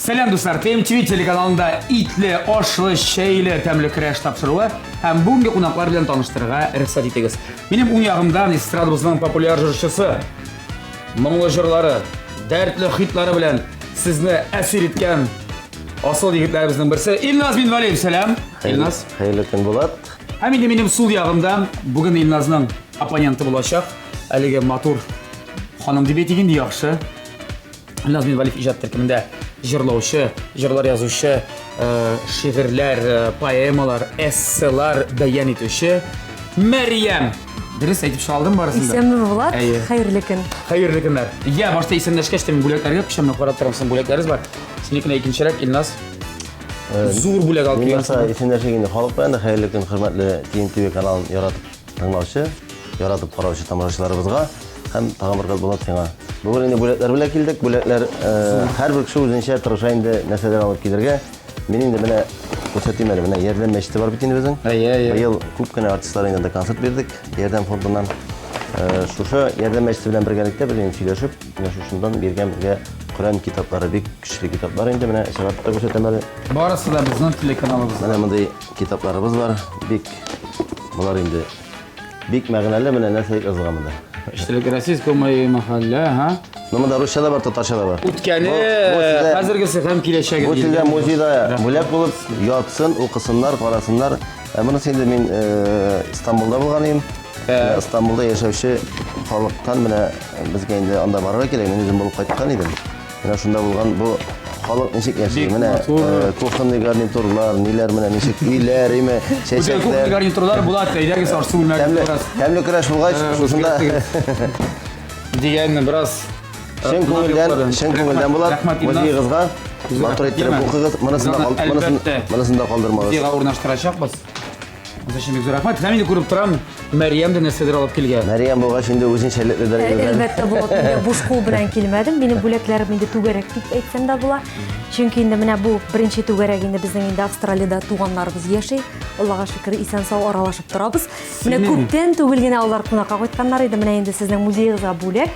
Сәлам, дуслар! TMTV телеканалында итле, ашлы, чәйле тәмле көрәш тапшыруы һәм бүгенге кунаклар белән таныштырырга рөхсәт итегез. Минем уң ягымда эстрадабызның популяр җырчысы, моңлы җырлары, дәртле хитлары белән сезне әсир иткән асыл егетләребезнең берсе Илназ Минвалиев. Сәлам, Илназ. Хәерле көн, Булат. Һәм инде минем сул ягымда бүген Илназның оппоненты булачак әлеге матур ханым дип әйтик инде яхшы. Илназ Минвалиев иҗат төркемендә җырлаучы, җырлар язучы, э, шигырьләр, э, поэмалар, эсселар бәян итүче Мәрьям. Дөрес әйтеп чыга алдым барысын да. Исәнме, Булат? Әйе. Хәерле көн. Хәерле көннәр. Я, башта исәнләшкәч тә мин бүләкләргә күчәм, мин карап торам, сезнең бүләкләрегез бар. Синекенә икенчерәк, Илназ. Зур бүләк алып Мин башта килгәнсең. исәнләшик инде халык белән дә хәерле көн, хөрмәтле TMTV каналын яратып тыңлаучы, яратып караучы тамашачыларыбызга һәм тагын бер кат Булат сиңа. Бүген инде бүләкләр белән килдек. Бүләкләр э, һәрбер кеше үзенчә тырыша инде нәрсәләр алып килергә. Мин инде менә күрсәтим әле, менә Ярдәм мәчете бар бит инде безнең. Әйе, әйе. Быел күп кенә артистлар инде анда концерт бирдек Ярдәм фондыннан. Э, Шушы Ярдәм мәчете белән бергәлектә без инде сөйләшеп, менә шушындан биргән безгә Коръән китаплары, бик көчле китаплар инде менә чыгарып та күрсәтәм әле. Барысы да безнең телеканалыбызда. Менә мондый китапларыбыз бар. Бик болар инде бик мәгънәле, менә нәрсә дип язылган монда. Эшлек российского моей махалля, ха? Ну, монда русча да бар, татарча да бар. Үткәне, Бу- бу сезгә- хәзергесе һәм киләчәге. Бу сезгә музейда бүләк булып ятсын, укысыннар, карасыннар. Ә монысы инде мин э, Истанбулда булган идем. Менә Истанбулда яшәүче халыктан менә безгә инде анда барырга кирәк. Мин үзем булып кайткан идем. Менә шунда булган бу халык ничек яши? Бик Менә матур. э, кухонный гарнитурлар, ниләр менә ничек өйләр, име, Бүтән чәчәкләр. кухня гарнитурлар була, әйдәгез арсу бүлмәгә Тәмле, бераз. тәмле көрәш булгач, шушында Дигәнне бераз чын күңелдән, чын күңелдән була. Рәхмәт, Илназ. Музеегызга матур рәхмәт, иттереп Илназ. укыгыз. Монысын да Без аны кал- монысын, әлбәттә монысын да калдырмагыз. Музейга урнаштырачакбыз. Өчен бик зур рәхмәт. Һәм инде күреп торам, Мәрьям дә нәрсәдер алып килгән. Мәрьям булгач инде үзенчәлекледер инде. Әлбәттә, Булат, мин буш кул белән килмәдем. Минем бүләкләрем инде түгәрәк дип әйтсәм дә була. Чөнки инде менә бу беренче түгәрәк инде безнең инде Австралиядә туганнарыбыз яши. Аллага шөкер, исән-сау аралашып торабыз. Менә күптән түгел генә алар кунакка кайтканнар иде. Менә инде сезнең музеегызга бүләк.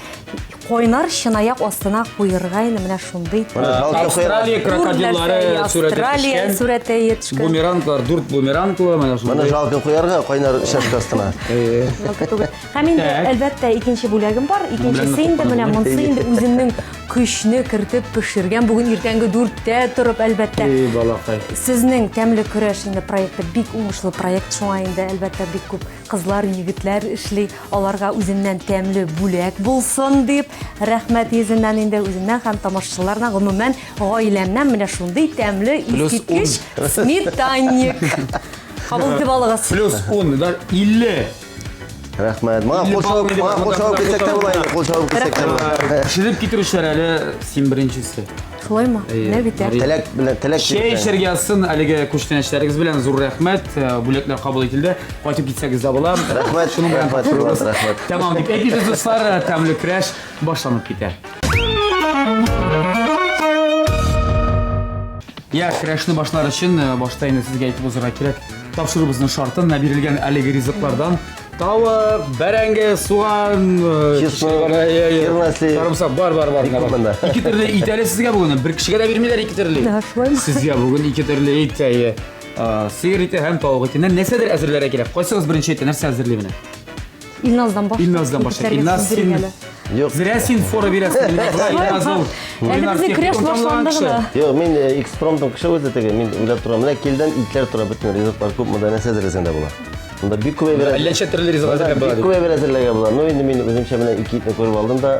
Кайнар чынаяк астына куерга инде менә шундый. Австралия крокодиллары сурәте Австралия сурәте төшкән. Бумеранглар, дүрт бумеранглы менә шундый. Моны жалко куярга кайнар чашка астына. Жалко түгел. Һәм инде әлбәттә икенче бүләгем бар. Икенчесе инде менә монысы инде үземнең көчне кертеп пешергән. Бүген иртәнге дүрттә торып, әлбәттә. Эй, балакай. Сезнең тәмле көрәш инде проекты бик уңышлы проект, шуңа инде әлбәттә бик күп кызлар, егетләр эшли. Аларга үземнән тәмле бүләк булсын дип, рәхмәт йөзеннән инде үземнән һәм тамашачылардан, гомумән, гаиләмнән менә шундый тәмле искиткеч сметанник. Кабул итеп алыгыз. Плюс 10, да 50. Рәхмәт. Моңа кул чабып, моңа кул чабып китсәк тә була инде, кул чабып китсәк тә була. Пешереп китерүчеләр әле син беренчесе. Шулаймы? Менә бит ә. Теләк белән теләк. Чәй эчәргә язсын әлеге күчтәнәчләрегез белән зур рәхмәт. Бүләкләр кабул ителде. Кайтып китсәгез дә була. Рәхмәт. Шуның белән Рәхмәт, тапшыруыбыз рәхмәт. Тәмам дип әйтмибез, дуслар. Тәмле көрәш башланып китә. Я, көрәшне башлар өчен башта инде сезгә әйтеп узарга кирәк. Тапшыруыбызның шартын менә бирелгән әлеге ризыклардан тавык, бәрәңге, суган, Чеснок, чернослив. Сарымсак бар, бар, бар. Бик күп монда. Ике төрле ит әле сезгә бүген. Бер кешегә дә бирмиләр ике төрле ит. Да, шулаймы? Сезгә бүген ике төрле ит, әйе. Сыер ите һәм тавык итеннән нәрсәдер әзерләргә кирәк. Кайсыгыз беренче әйтә, нәрсә әзерли менә? Илназдан башлыйк. Илназдан башлыйк. Илназ, син Юк. Зря син фора бирәсең. Илназга, Илназ ул. Әле безнең көрәш башланды гына. Юк, мин э, экспромтом кеше үзе теге, мин уйлап торам. Менә килдән итләр тора, бөтен ризыклар күп, монда нәрсә әзерләсәң дә була. Монда бик күп әйбер. Әллә ничә төрле ризык Монда әзерләп була. Бик күп әйбер әзерләргә була. Ну инде мин үземчә менә ике итне күреп алдым да,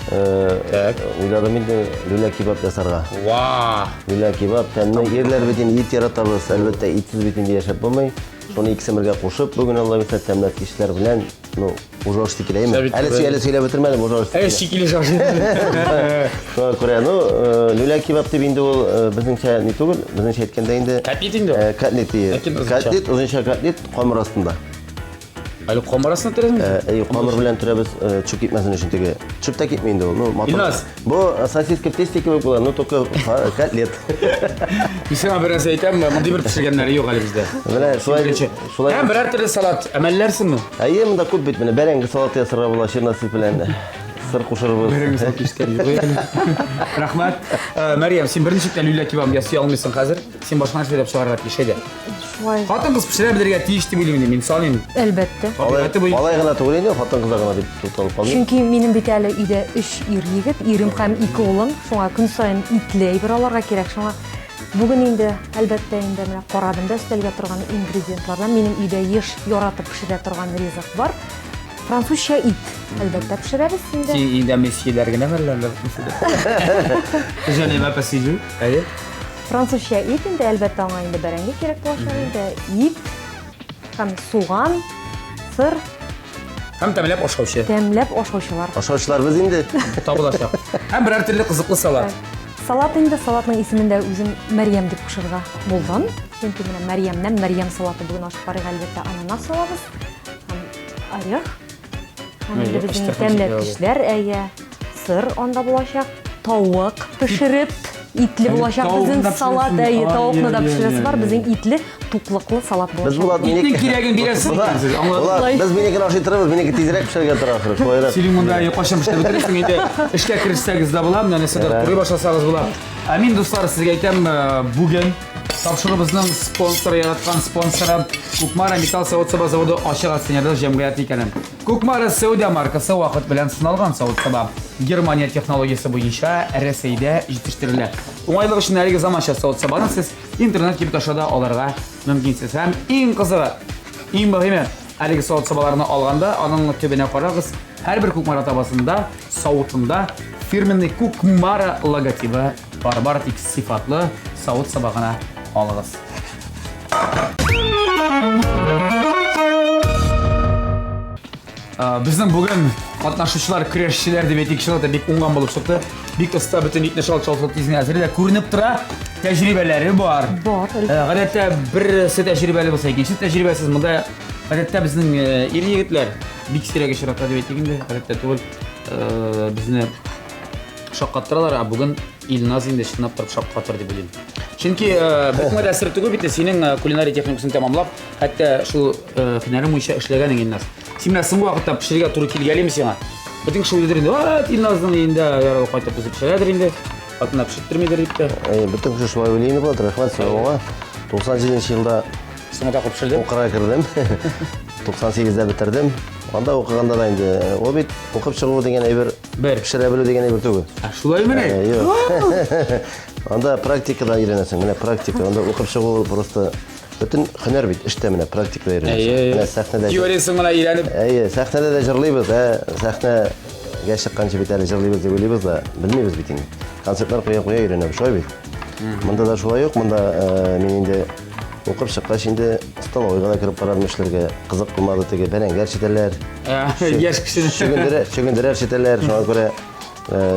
э, Так. уйладым инде люля кебаб ясарга. Ва! Люля кебаб тәмле. Ирләр бит инде ит яратабыз, әлбәттә, итсез бит инде яшәп булмый. Шуны икесен бергә кушып, бүген Алла бирсә, тәмләп кичләр белән, ну, уже ашты килә, әйме? Әле сөй, әле сөйләп бетермәдем, уже ашты килә. Шикелле шашы. Шуңа күрә, ну, люля кебаб дип инде ул безнеңчә ни түгел, безнеңчә әйткәндә инде. Котлет инде. Котлет, котлет, озынча котлет камыр астында. Әле камыр астына төрәсеңме? Әйе, камыр белән төрәбез, чүп китмәсен өчен теге. Чүп тә китми инде ул. Ну, матур. Илназ. Бу сосиска в тесте кебек була, но только котлет. Мин сиңа бер нәрсә әйтәм, мондый бер пешергәннәре юк әле бездә. Менә шулай шулай. Һәм берәр төрле салат әмәлләрсеңме? Әйе, монда күп бит менә бәрәңге салаты ясарга була чернослив белән. Сыр кушырбыз. Берегез алып киткән юк әле. Рәхмәт. Э, Мәрьям, син берничек тә люля кебаб ясый алмыйсың хәзер. Син башка нәрсә чыгарырга тиеш әйдә. Шулай. Хатын-кыз пешерә белергә тиеш дип уйлыйм инде, мин саныйм. Әлбәттә. Алай, Табигате буенча. алай гына түгел инде, хатын-кызлар гына дип тукталып калмый. Чөнки минем бит әле өйдә өч ир егет, ирем һәм ике улым. Шуңа көн саен итле әйбер аларга кирәк. Шуңа бүген инде, әлбәттә инде, менә карадым да өстәлгә торган ингредиентлардан минем өйдә еш яратып пешерә торган ризык бар. Французча ит, әлбәттә, пешерәбез инде. Син инде месьеләр генә мәллә? Жене ма пасижу. Әйе. Французча ит инде, әлбәттә, аңа инде бәрәңге кирәк булачак инде. Ит һәм суган, сыр. Һәм тәмләп ашаучы. Тәмләп ашаучылар. Ашаучылар без инде. Табылачак. Һәм берәр төрле кызыклы салат. Салат инде, салатның исемен дә үзем Мәрьям дип кушырга булдым. Чөнки менә Мәрьямнән Мәрьям салаты бүген ашып карыйк, әлбәттә, ананас салабыз. Һәм орех. Һәм инде безнең тәмләткечләр, әйе, сыр анда булачак, тавык пешереп, итле булачак безнең салат, әйе, тавыкны да пешерәсе бар, безнең итле, туклыклы салат булачак. Без Булат минеке. Итнең кирәген бирәсез икән сез, аңладым. Без минекен ашый торабыз, минеке тизрәк пешәргә тора ахры, шулайрак. Синең монда кайчан пешереп бетерерсең инде, эшкә керешсәгез дә була, менә нәрсәдер турый башласагыз була. Ә мин, дуслар, сезгә әйтәм, бүген тапшыруыбызның спонсоры, яраткан спонсоры Кукмара металл савыт-саба заводы ачык акционерлык җәмгыяте икәнен. Кукмара сәүдә маркасы вакыт белән сыналган савыт-саба. Германия технологиясе буенча Рәсәйдә җитештерелә. Уңайлык өчен әлеге заманча савыт-сабаны сез интернет кибет аша да алырга мөмкинсез. Һәм иң кызыгы, иң мөһиме, әлеге савыт-сабаларны алганда аның төбенә карагыз. Һәрбер Кукмара табасында, савытында фирменный Кукмара логотибы бар. Бары тик сыйфатлы савыт-саба гына алыгыз. Безнең бүген катнашучылар көрәшчеләр дип әйтик, чынлап та бик уңган булып чыкты. Бик оста бөтен итне шалт-шалт тиз генә әзерли. Күренеп тора, тәҗрибәләре бар. Бар. Гадәттә берсе тәҗрибәле булса, икенчесе тәҗрибәсез. Монда гадәттә безнең ир егетләр бик сирәк очрата дип әйтик инде, гадәттә түгел. Безне шаккаттыралар, ә бүген Илназ инде чынлап торып шаккатыр дип уйлыйм. Чөнки бөтен дә сер түгел бит, синең кулинария техникасын тәмамлап, хәтта шул һөнәрең буенча эшләгәнең Илназ. Син менә соңгы вакытта пешерергә туры килгәлиме сиңа? Бөтен кеше уйлыйдыр инде, вот Илназның өендә яралы кайтып үзе пешерәдер инде, хатынына пешерттермидер дип тә. Бөтен кеше шулай уйлый инде, Булат, рәхмәт соравыңа. 97 елда Соңгы тапкыр пешердем. Укырга кердем. 98-дә бетердем. Анда укыганда да инде ул бит укып чыгу дигән әйбер, бер пешерә белү дигән әйбер түгел. Ә шулаймыни? Юк. Анда практикада өйрәнәсең. Менә практика. Анда укып чыгу просто бөтен һөнәр бит эштә менә практикада өйрәнәсең. Менә сәхнәдә. Теориясен генә өйрәнеп. Әйе, сәхнәдә дә җырлыйбыз, ә сәхнәгә чыкканчы бит әле җырлыйбыз дип уйлыйбыз да, белмибез бит инде. Концертлар куя-куя өйрәнәбез, шулай бит. Монда да шулай ук, монда мин инде укып чыккач инде столовыйга да кереп карадым эшләргә. Кызык булмады теге бәрәңге әрчетәләр. Яшь кешене. Чөгендерә, чөгендерә әрчетәләр. Шуңа күрә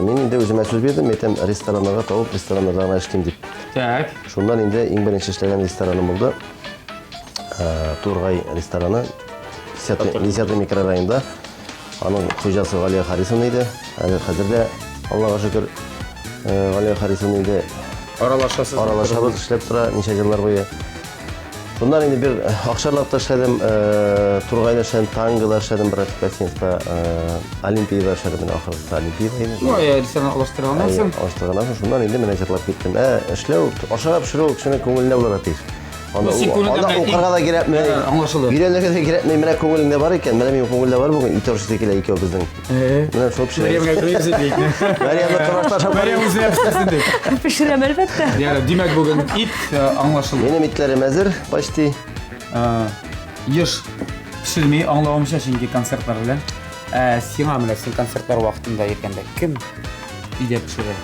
мин инде үземә сүз бирдем, әйтәм, рестораннарга табып, рестораннарда гына эшлим дип. Так. Шуннан инде иң беренче эшләгән рестораным булды. Тургай рестораны. 10 микрорайонда. Аның хуҗасы Галия Харисовна иде. Әле хәзер дә, Аллага шөкер, Галия Харисовна инде. Аралашасыз. Аралашабыз, эшләп тора ничә еллар буе. Шуннан инде бер Акшарлакта эшләдем, Тургайда эшләдем, Тангода эшләдем, братик гостиницада, Олимпиядә эшләдем, менә ахыргысы Олимпиада иде. Ну, ресторан алыштырганнан соң. Алыштырганнан соң, шуннан инде менә җырлап киттем. Ә, эшләү, ашарга пешерү кешенең күңелендә булырга тиеш. Анда анда укырга да кирәкми. Аңлашылды. Өйрәнергә дә кирәкми. Менә күңелеңдә бар икән. Менә минем күңелдә бар бүген ит ашыйсы килә икәү безнең. Менә шул пешерәбез. Мәрьямгә кермибез инде итне. Мәрьямне тормышта ашап Мәрьям үзенә пешерсен дип. Пешерәм, әлбәттә. Ярар, димәк бүген ит аңлашылды. Минем итләрем әзер, почти. Еш пешерми, аңлавымча, чөнки концертлар белән. Ә сиңа менә син концертлар вакытында йөргәндә кем өйдә пешерә?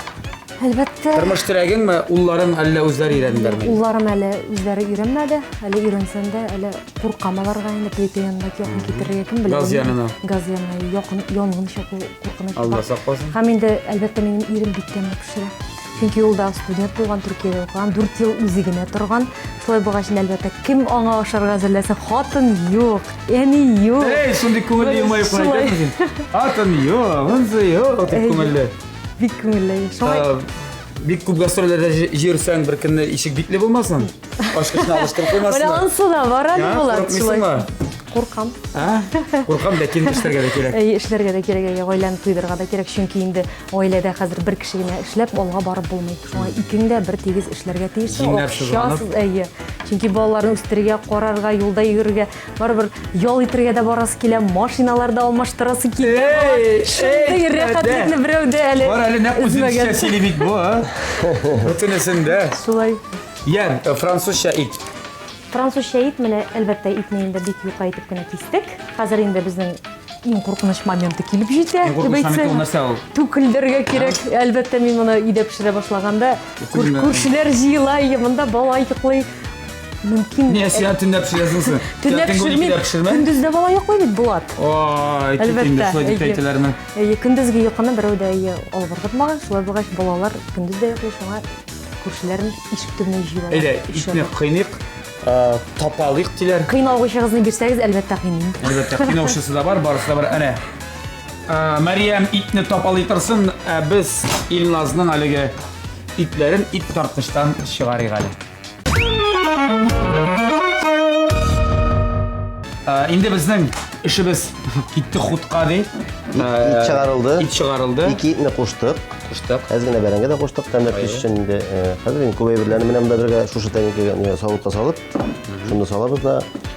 Әлбәттә. Тормыш терәгеңме, улларың әллә үзләре өйрәнделәрме? Улларым әле үзләре өйрәнмәде. Әле өйрәнсәм дә, әле куркам аларга инде плитә янына якын китерергә кем белә. Газ янына. Газ янына якын янгын чыгу куркыныч. Алла сакласын. Һәм инде әлбәттә минем ирем бик тәмле пешерә. Чөнки ул да студент булган, Төркиядә укыган, 4 ел үзе генә торган. Шулай булгач, әлбәттә, кем аңа ашарга әзерләсен? Хатын юк, әни юк. Эй, шундый күңелле елмаеп кына әйтәсең син. Хатын юк, монсы юк, дип күңелле. Бик күңелле. Шулай. Бик күп гастрольләрдә җөрсәң, бер көнне ишек бикле булмасын. Ачкычны алыштырып куймасыннар. Менә ансы да бар әле булат. Шулай. Куркам. Ә? Куркам, ләкин эшләргә дә кирәк. Әйе, эшләргә дә кирәк, әйе, гаиләне туйдырырга да кирәк, чөнки инде гаиләдә хәзер бер кеше генә эшләп алга барып булмый. Шуңа икең дә бер тигез эшләргә тиешсең. Җиңнәр сызганып. Акчасыз, әйе. Чөнки балаларны үстерергә, карарга, юлда йөрергә, барыбер ял итәргә дә барасы килә, машиналар да алмаштырасы килә. Эй, Шундый эй, рәхәтлекне берәү дә әле Бар әле нәкъ үзенчә өзмәгән. сөйли бит бу, а? Бөтенесендә. Шулай. Йә, французча ит. Французча ит, менә әлбәттә итне инде бик юка итеп кенә кистек. Хәзер инде безнең иң куркыныч моменты килеп җитә. Иң куркыныч дип моменты ул әйтсәң. нәрсә ул? Түкелдергә кирәк. Әлбәттә, мин моны өйдә пешерә башлаганда Түкелме? күршеләр җыела, и, монда бала йоклый. Мөмкин. Не, син төнлә пешерәсең соң. Төнлә Төнге пешермим. 12-дә пешермә. Көндез дә бала йоклый бит, Булат. Ой, кит инде, Әлбәттә, шулай дип әйе. әйтәләрме? Әйе, көндезге йокыны берәү дә әйе алып ыргытмаган. Шулай булгач, балалар көндез дә йоклый, шуңа күршеләрен ишек төбенә җыеп алалар. Әйдә, итне кыйныйк, тапалыйк диләр. Кыйналгычыгызны бирсәгез, әлбәттә кыйныйм. Әлбәттә, кыйнаучысы да бар, барысы да бар. Әнә. Мәрьям итне тапалый торсын, ә без Илназның әлеге итләрен ит тарткычтан чыгарыйк әле. Инде безнең эшебез китте хутка ди. Ит чыгарылды. Ит чыгарылды. Ике итне куштык. Куштык. Әз генә бәрәңге дә куштык, тәмләткеч өчен инде. Хәзер инде күп әйберләрне менә монда бергә шушы тәлинкәгә савытка салып, шунда салабыз да.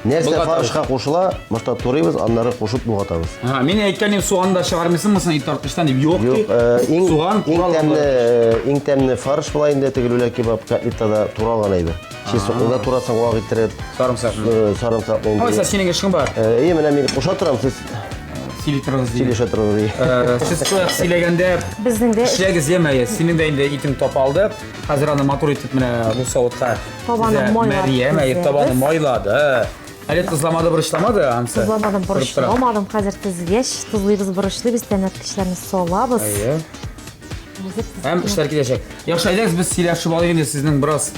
Нәрсә Болгатабыз. фаршка кушыла, башта турыйбыз, аннары кушып болгатабыз. Ага, мин әйткән идем, суган да чыгармыйсыңмы соң ит тарткычтан дип. Юк, Юк, ди. иң Суган иң туралган. тәмле, иң тәмле фарш була инде теге люля кебаб котлетта да туралган әйбер. Чеснокны да турасың вак иттереп. Сарымсак. Сарымсакны инде. Алайса синең эшең бар. Әйе, менә мин куша торам, сез Сөйли торыгыз ди. сөйләшә торыгыз. Сез шулай сөйләгәндә Безнең дә эшләгез яме, синең дә инде итең тапалды. Хәзер аны матур итеп менә бу савытка Табаны сезә майлап Мәрьям әйе, тезәбез. табаны майлады. Әле тозламады, борычламады ансы. Тозламадым, Күреп торам. борычламадым. Хәзер тезгәч, тозлыйбыз, борычлыйбыз, тәмләткечләрне салабыз. Әйе. Хәзер Һәм эшләр киләчәк. Яхшы, әйдәгез без сөйләшеп алыйк инде сезнең бераз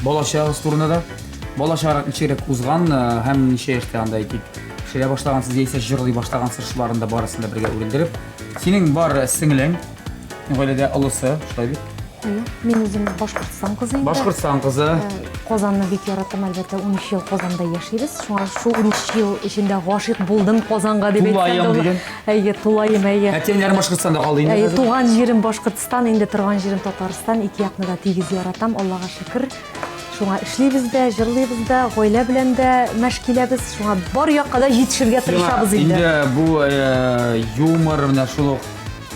бала чагыгыз турында да. Бала чагы ничегрәк узган һәм ничә яшьтә анда әйтик пешерә башлагансыз яисә җырлый башлагансыз, шуларын да барысын да бергә үрелдереп. Синең бар сеңлең, гаиләдә олысы, шулай бит? Әйе, мин үзем Башкортстан кызы инде. Башкортстан кызы. Казанны бик яратам, әлбәттә, 13 ел Казанда яшибез. Шуңа шул 13 ел эчендә гашыйк булдым Казанга дип әйтсәм Тулаем дә була. диген. Әйе, тулаем, әйе. Әтиәниләрең Башкортстанда калды инде. Әйе, хәзер. туган җирем Башкортстан, инде торган җирем Татарстан. Ике якны да тигез яратам, Аллага шөкер. Шуңа эшлибез дә, җырлыйбыз да, гаилә белән дә мәш киләбез. Шуңа бар якка да җитешергә тырышабыз инде. Инде бу юмор менә шул ук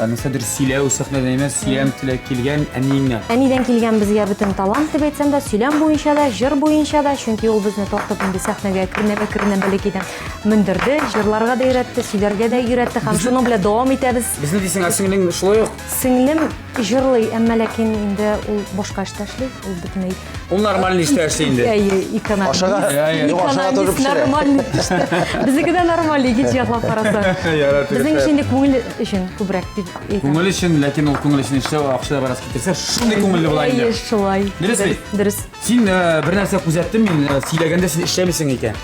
нәрсәдер сөйләү сәхнәдән емес, сөйләм теле килгән әниеңнән. Әнидән килгән безгә бөтен талант дип әйтсәм дә, сөйләм буенча да, җыр буенча да, чөнки ул безне тартып инде сәхнәгә әкренләп-әкренләп бәләкәйдән мендерде, җырларга да өйрәтте, сөйләргә дә өйрәтте һәм шуның белән дәвам итәбез. Безне дисең, ә сеңлең шулай ук? Сеңлем җырлый, әмма ләкин инде ул башка эштә эшли, ул бөтенләй Ул нормальный эштә эшли инде. Әйе, экономист. Ашага, Әйе. юк, ашага торып Экономист пешерә. нормальный эштә. Безнеке дә нормаль, икенче яклап карасаң. Ярар, Безнең эш инде күңел өчен күбрәк дип әйтәм. Күңел өчен, ләкин ул күңел өчен эшләү акча да бераз китерсә, шундый күңелле була инде. Әйе, шулай. Дөрес бит? Дөрес. Син бер нәрсә күзәттем мин, сөйләгәндә син эшләмисең икән.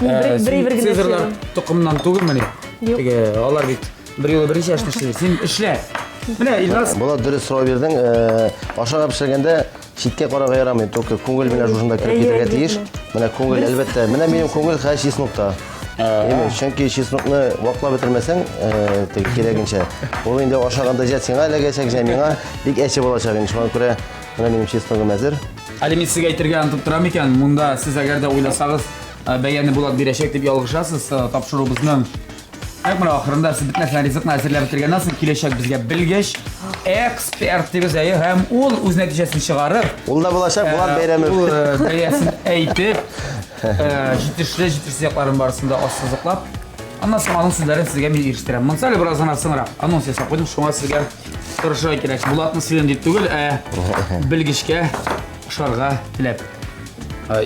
Мин бер Син бер генә Цезарьлар эшләдем. токымыннан түгелмени? Юк. Теге, алар бит бер юлы берничә эшне эшли. Син эшлә. Менә Илназ, Була дөрес сорау бердең. Ашага пешергәндә читкә карарга ярамый, только күңел менә шушында кереп Әйе, китәргә тиеш. әйе. Менә күңел, әлбәттә. Менә минем күңел хәзер чеснокта. Әйе, чөнки чеснокны ваклап бетермәсәң, теге кирәгенчә, ул инде ашаганда җә сиңа эләгәчәк, җә миңа бик әче булачак инде. Шуңа күрә менә минем чесногым әзер. Әле мин сезгә әйтергә онытып торам икән, монда сез әгәр дә уйласагыз, бәяне Булат бирәчәк дип ялгышасыз, тапшыруыбызның нәкъ менә ахырында сез бөтен нәрсәне ризыкны әзерләп бетергәннән соң киләчәк безгә белгеч, эксперт дибез, әйе, һәм ул үз нәтиҗәсен чыгарып, Ул да булачак, Булат бәйрәме. Ул бәясен әйтеп, җитешле, җитешсез якларын барысын да ассызыклап, аннан соң аның сүзләрен сезгә мин ирештерәм. Монысы әле бераз гына соңрак анонс ясап куйдым, шуңа сезгә тырышырга кирәк. Булатны сөйлим дип түгел, ә белгечкә ошарга теләп.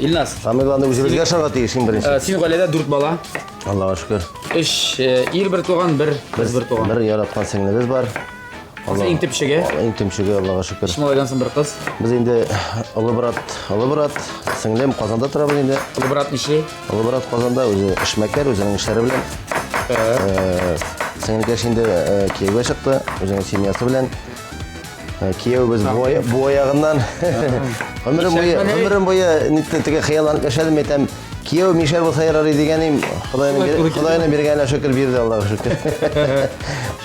Илназ. Самое главное, үзебезгә ошарга тиеш иң беренче. Син гаиләдә 4 бала. Аллага шөкер. 3 ир бер туган, бер кыз бер туган. Бер яраткан сеңлебез бар. Кыз иң төпчеге. Иң төпчеге, Аллага шөкер. Өч малайдан соң бер кыз. Без инде олы брат, олы брат, сеңлем Казанда торабыз инде. Олы брат нишли? Олы брат Казанда үзе эшмәкәр, үзенең эшләре белән. Сеңелкәш инде кияүгә чыкты, үзенең семьясы белән. Кияүебез бу аягыннан. Гомерем буе, гомерем буе нитте теге хыялланып яшәдем, әйтәм, кияү мишәр булса ярар иде дигән идем. Ходайның Ходайның биргәненә шөкер бирде, Аллага шөкер.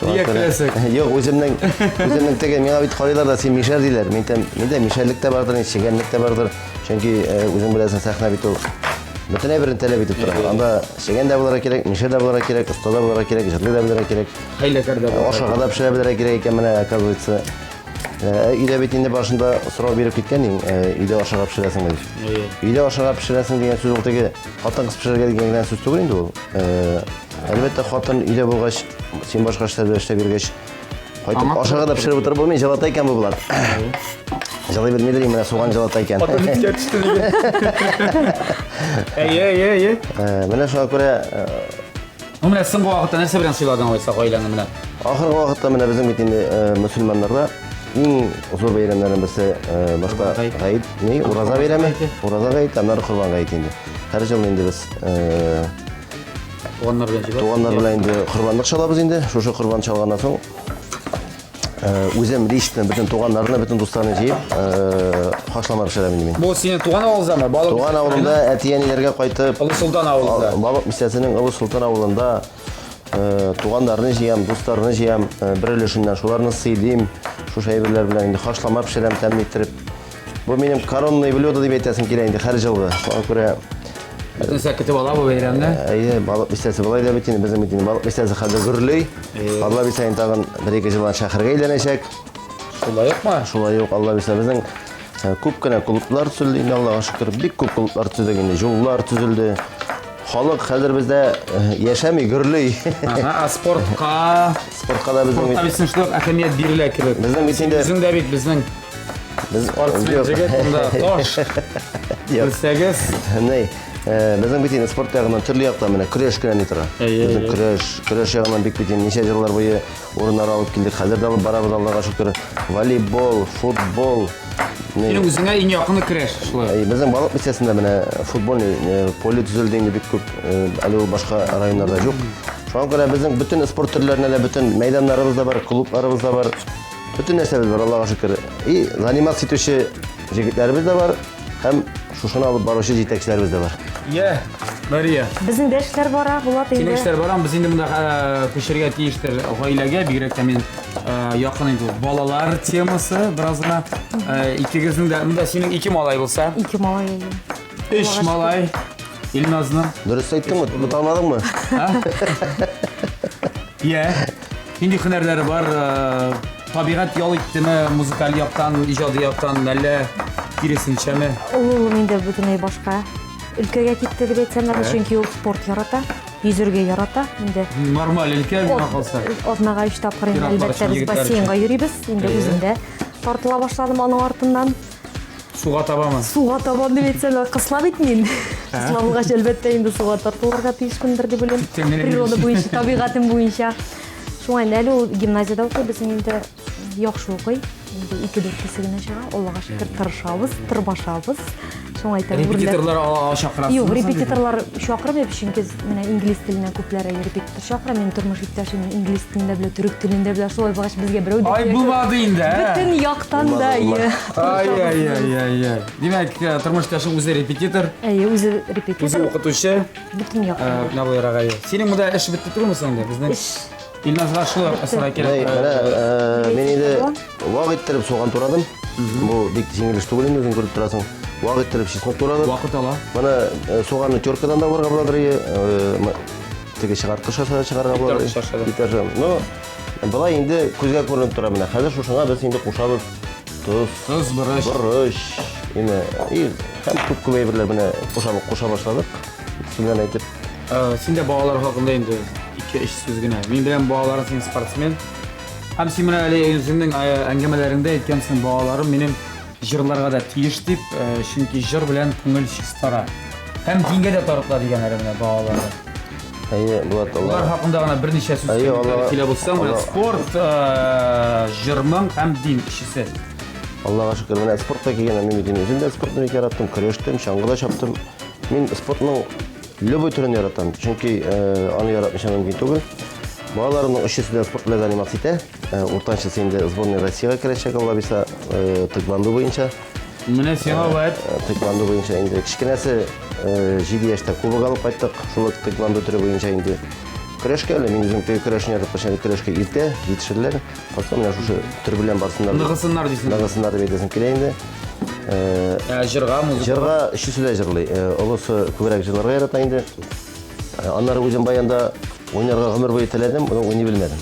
Нигә көләсең? Юк, үземнең үземнең теге миңа бит карыйлар да син мишәр диләр. Мин әйтәм, миндә мишәрлек тә бардыр, чегәнлек тә бардыр. Чөнки үзең беләсең, сәхнә бит ул бөтен әйберен таләп итеп тора. Анда чегән дә булырга кирәк, мишәр дә булырга кирәк, оста да булырга кирәк, җырлый да белергә кирәк. Хәйләкәр дә булырга. Ашарга да пешерә белергә кирәк икән менә, оказывается. Өйдә бит инде башында сорау биреп киткән идең, өйдә ашарга пешерәсеңме дип. Өйдә ашарга пешерәсең дигән сүз ул теге хатын-кыз пешерергә дигән генә сүз түгел инде ул. Әлбәттә, хатын өйдә булгач, син башка эшләр белән эшләп йөргәч, кайтып ашарга да пешереп утырып булмый, җылата икән бу Булат. Җылый белмидер, менә суган җылата икән. Хатын искә төште диген. Әйе, әйе, әйе. Менә шуңа күрә Ну, менә соңгы вакытта нәрсә белән сыйладың алайса гаиләңне менә? Ахыргы вакытта менә безнең бит инде мөселманнарда иң зур бәйрәмнәрнең берсе башта гает, ни, ураза бәйрәме, ураза гает, аннары корбан гает инде. Һәр ел инде без туганнар белән җыелабыз. Туганнар белән инде корбанлык чалабыз инде. Шушы корбан чалганнан соң үзем лично бөтен туганнарны, бөтен дусларны җыеп, хашлама пешерәм инде мин. Бу синең туган авылыңдамы? Балык Туган авылымда әти-әниләргә кайтып, Олы Солтан авылында. Балык бистәсенең Олы Солтан авылында туганнарны җыям, дусларны җыям, бер өлешеннән шуларны сыйлыйм. Шушы әйберләр белән инде хашлама пешерәм тәмле иттереп. Бу минем коронный блюдо дип әйтәсем килә инде һәр җылгы. Шуңа күрә Бөтенесе көтеп ала бу бәйрәмне. Әйе, балык бистәсе болай да бит инде безнең бит инде балык бистәсе хәзер гөрли. Алла бирсә инде тагын бер-ике елдан шәһәргә әйләнәчәк. Шулай укмы? Шулай ук Алла бирсә безнең күп кенә клублар төзелде инде Аллага шөкер. Бик күп клублар төзедек инде, юллар төзелде. Халык хәзер бездә яшәми, гөрли. Ага, а спортка? Спортка да безнең Спортка бит шулай ук әһәмият бирелә кебек. Безнең бит инде Үзең дә бит безнең Без спортсмен җегет монда таш. Белсәгез. Ни, безнең бит инде спорт ягыннан төрле яктан менә көрәш кенә ни тора. Безнең көрәш, көрәш ягыннан бик бит инде ничә еллар буе урыннар алып килдек. Хәзер дә алып барабыз, Аллага шөкер. Волейбол, футбол. Синең үзеңә иң якыны көрәш шулай. Безнең Балык бистәсендә менә футбольный поле төзелде инде бик күп, әле ул башка районнарда юк. Шуңа күрә безнең бөтен спорт төрләренә дә бөтен мәйданнарыбыз да бар, клубларыбыз да бар. Бөтен нәрсәбез бар, Аллага шөкер. И заниматься итүче җегетләребез дә бар һәм шушыны алып баручы җитәкчеләребез дә бар. Йә, Мария. Безнең дә эшләр бара, Булат инде. Синең эшләр бара, без инде монда күчәргә тиештер гаиләгә, бигрәк тә мин якын инде балалар темасы бераз гына. Икегезнең дә, монда синең ике малай булса. Ике малай, әйе. Өч малай. Илназның. Дөрес әйттеңме? Буталмадыңмы? Йә. Нинди һөнәрләре бар? Табигать ял иттеме музыкаль яктан, иҗади яктан, әллә киресенчәме? Олы улым инде бөтенләй башка өлкәгә китте дип әйтсәм дә, чөнки ул спорт ярата, йөзергә ярата. Инде нормаль өлкә миңа калса. Атнага 3 тапкыр инде әлбәттә без бассейнга йөрибез. Инде үзем дә тартыла башладым аның артыннан. Суга табамы? Суга табам дип әйтсәм, кысла бит мин. Кысла булгач, әлбәттә, инде суга тартылырга тиешмендер дип уйлыйм. Природа буенча, табигатем буенча. Шуңа инде әле ул гимназиядә укый, безнең инде яхшы укый. Инде ике дүртлесе генә чыга. Аллага шөкер, тырышабыз, тырмашабыз. Шуңа әйтәм, Репетиторлар чакырасызмы? Юк, репетиторлар чакырмыйм, чөнки менә инглиз теленә күпләре репетитор чакыра. Минем тормыш иптәшем инглиз телендә белә, төрек телендә белә. Шулай булгач, безгә берәү дә Ай, булмады инде, ә? Бөтен яктан да, ай. Ай-яй-яй-яй. Димәк, тормыш иптәшең үзе репетитор. Әйе, үзе репетитор. Үзе укытучы. Бөтен яктан. Менә болайрак әйе. Синең монда эш бетте түгелме соң инде? Безнең Эш. Илназга шулай ук әсәр кирәк. Менә мин инде вак иттереп суган турадым. Бу бик җиңел эш түгел инде, үзең күреп торасың. Вак иттереп чеснок турадык. Вакыт ала. Моны суганны теркадан да варга буладыр. Теге чыгарткыч аша чыгарга буладыр. Итәргә. Ну, болай инде күзгә күренеп тора менә. Хәзер шушыңа без инде кушабыз тоз, тоз, борыч. Борыч. Инде и һәм күп күп әйберләр менә куша башладык. Сүзләрне әйтеп. Син дә балалар хакында инде 2-3 сүз генә. Мин беләм, балаларың син спортсмен. Һәм син менә әле үзеңнең әңгәмәләреңдә әйткәнсең, балаларым минем җырларга да тиеш дип, чөнки җыр белән күңел чистара. Һәм дингә дә тартыла дигән әле менә балалары. Әйе, Булат, Алла. Алар хакында гына берничә сүз килә булсаң, менә спорт, җыр-моң һәм дин өчесе. Аллага шөкер, менә спортка килгәндә мин бит инде үзем дә спортны бик яраттым, көрәштем, чаңгыда чаптым. Мин спортның любой төрен яратам, чөнки аны яратмыйча мөмкин түгел. Балаларымның өчесе дә спорт белән заниматься итә. Уртанчысы инде сборная Россиягә керәчәк, Алла бирса, тэквондо буенча. Менә сиңа вәт. Тэквондо буенча инде кечкенәсе 7 яшьтә кубок алып кайттык. Шул ук тэквондо төре буенча инде. Көрәшкә әле мин үзем теге көрәшне яратып качан көрәшкә иртә җитешерләр. Башта менә шушы төр белән барсыннар. Ныгысыннар дисең. Ныгысыннар дип әйтәсем килә инде. Ә җырга, музыкага? Җырга өчесе дә җырлый. Олысы күбрәк җырларга ярата инде. Аннары үзем баянда уйнарга гомер буе теләдем, но уйный белмәдем.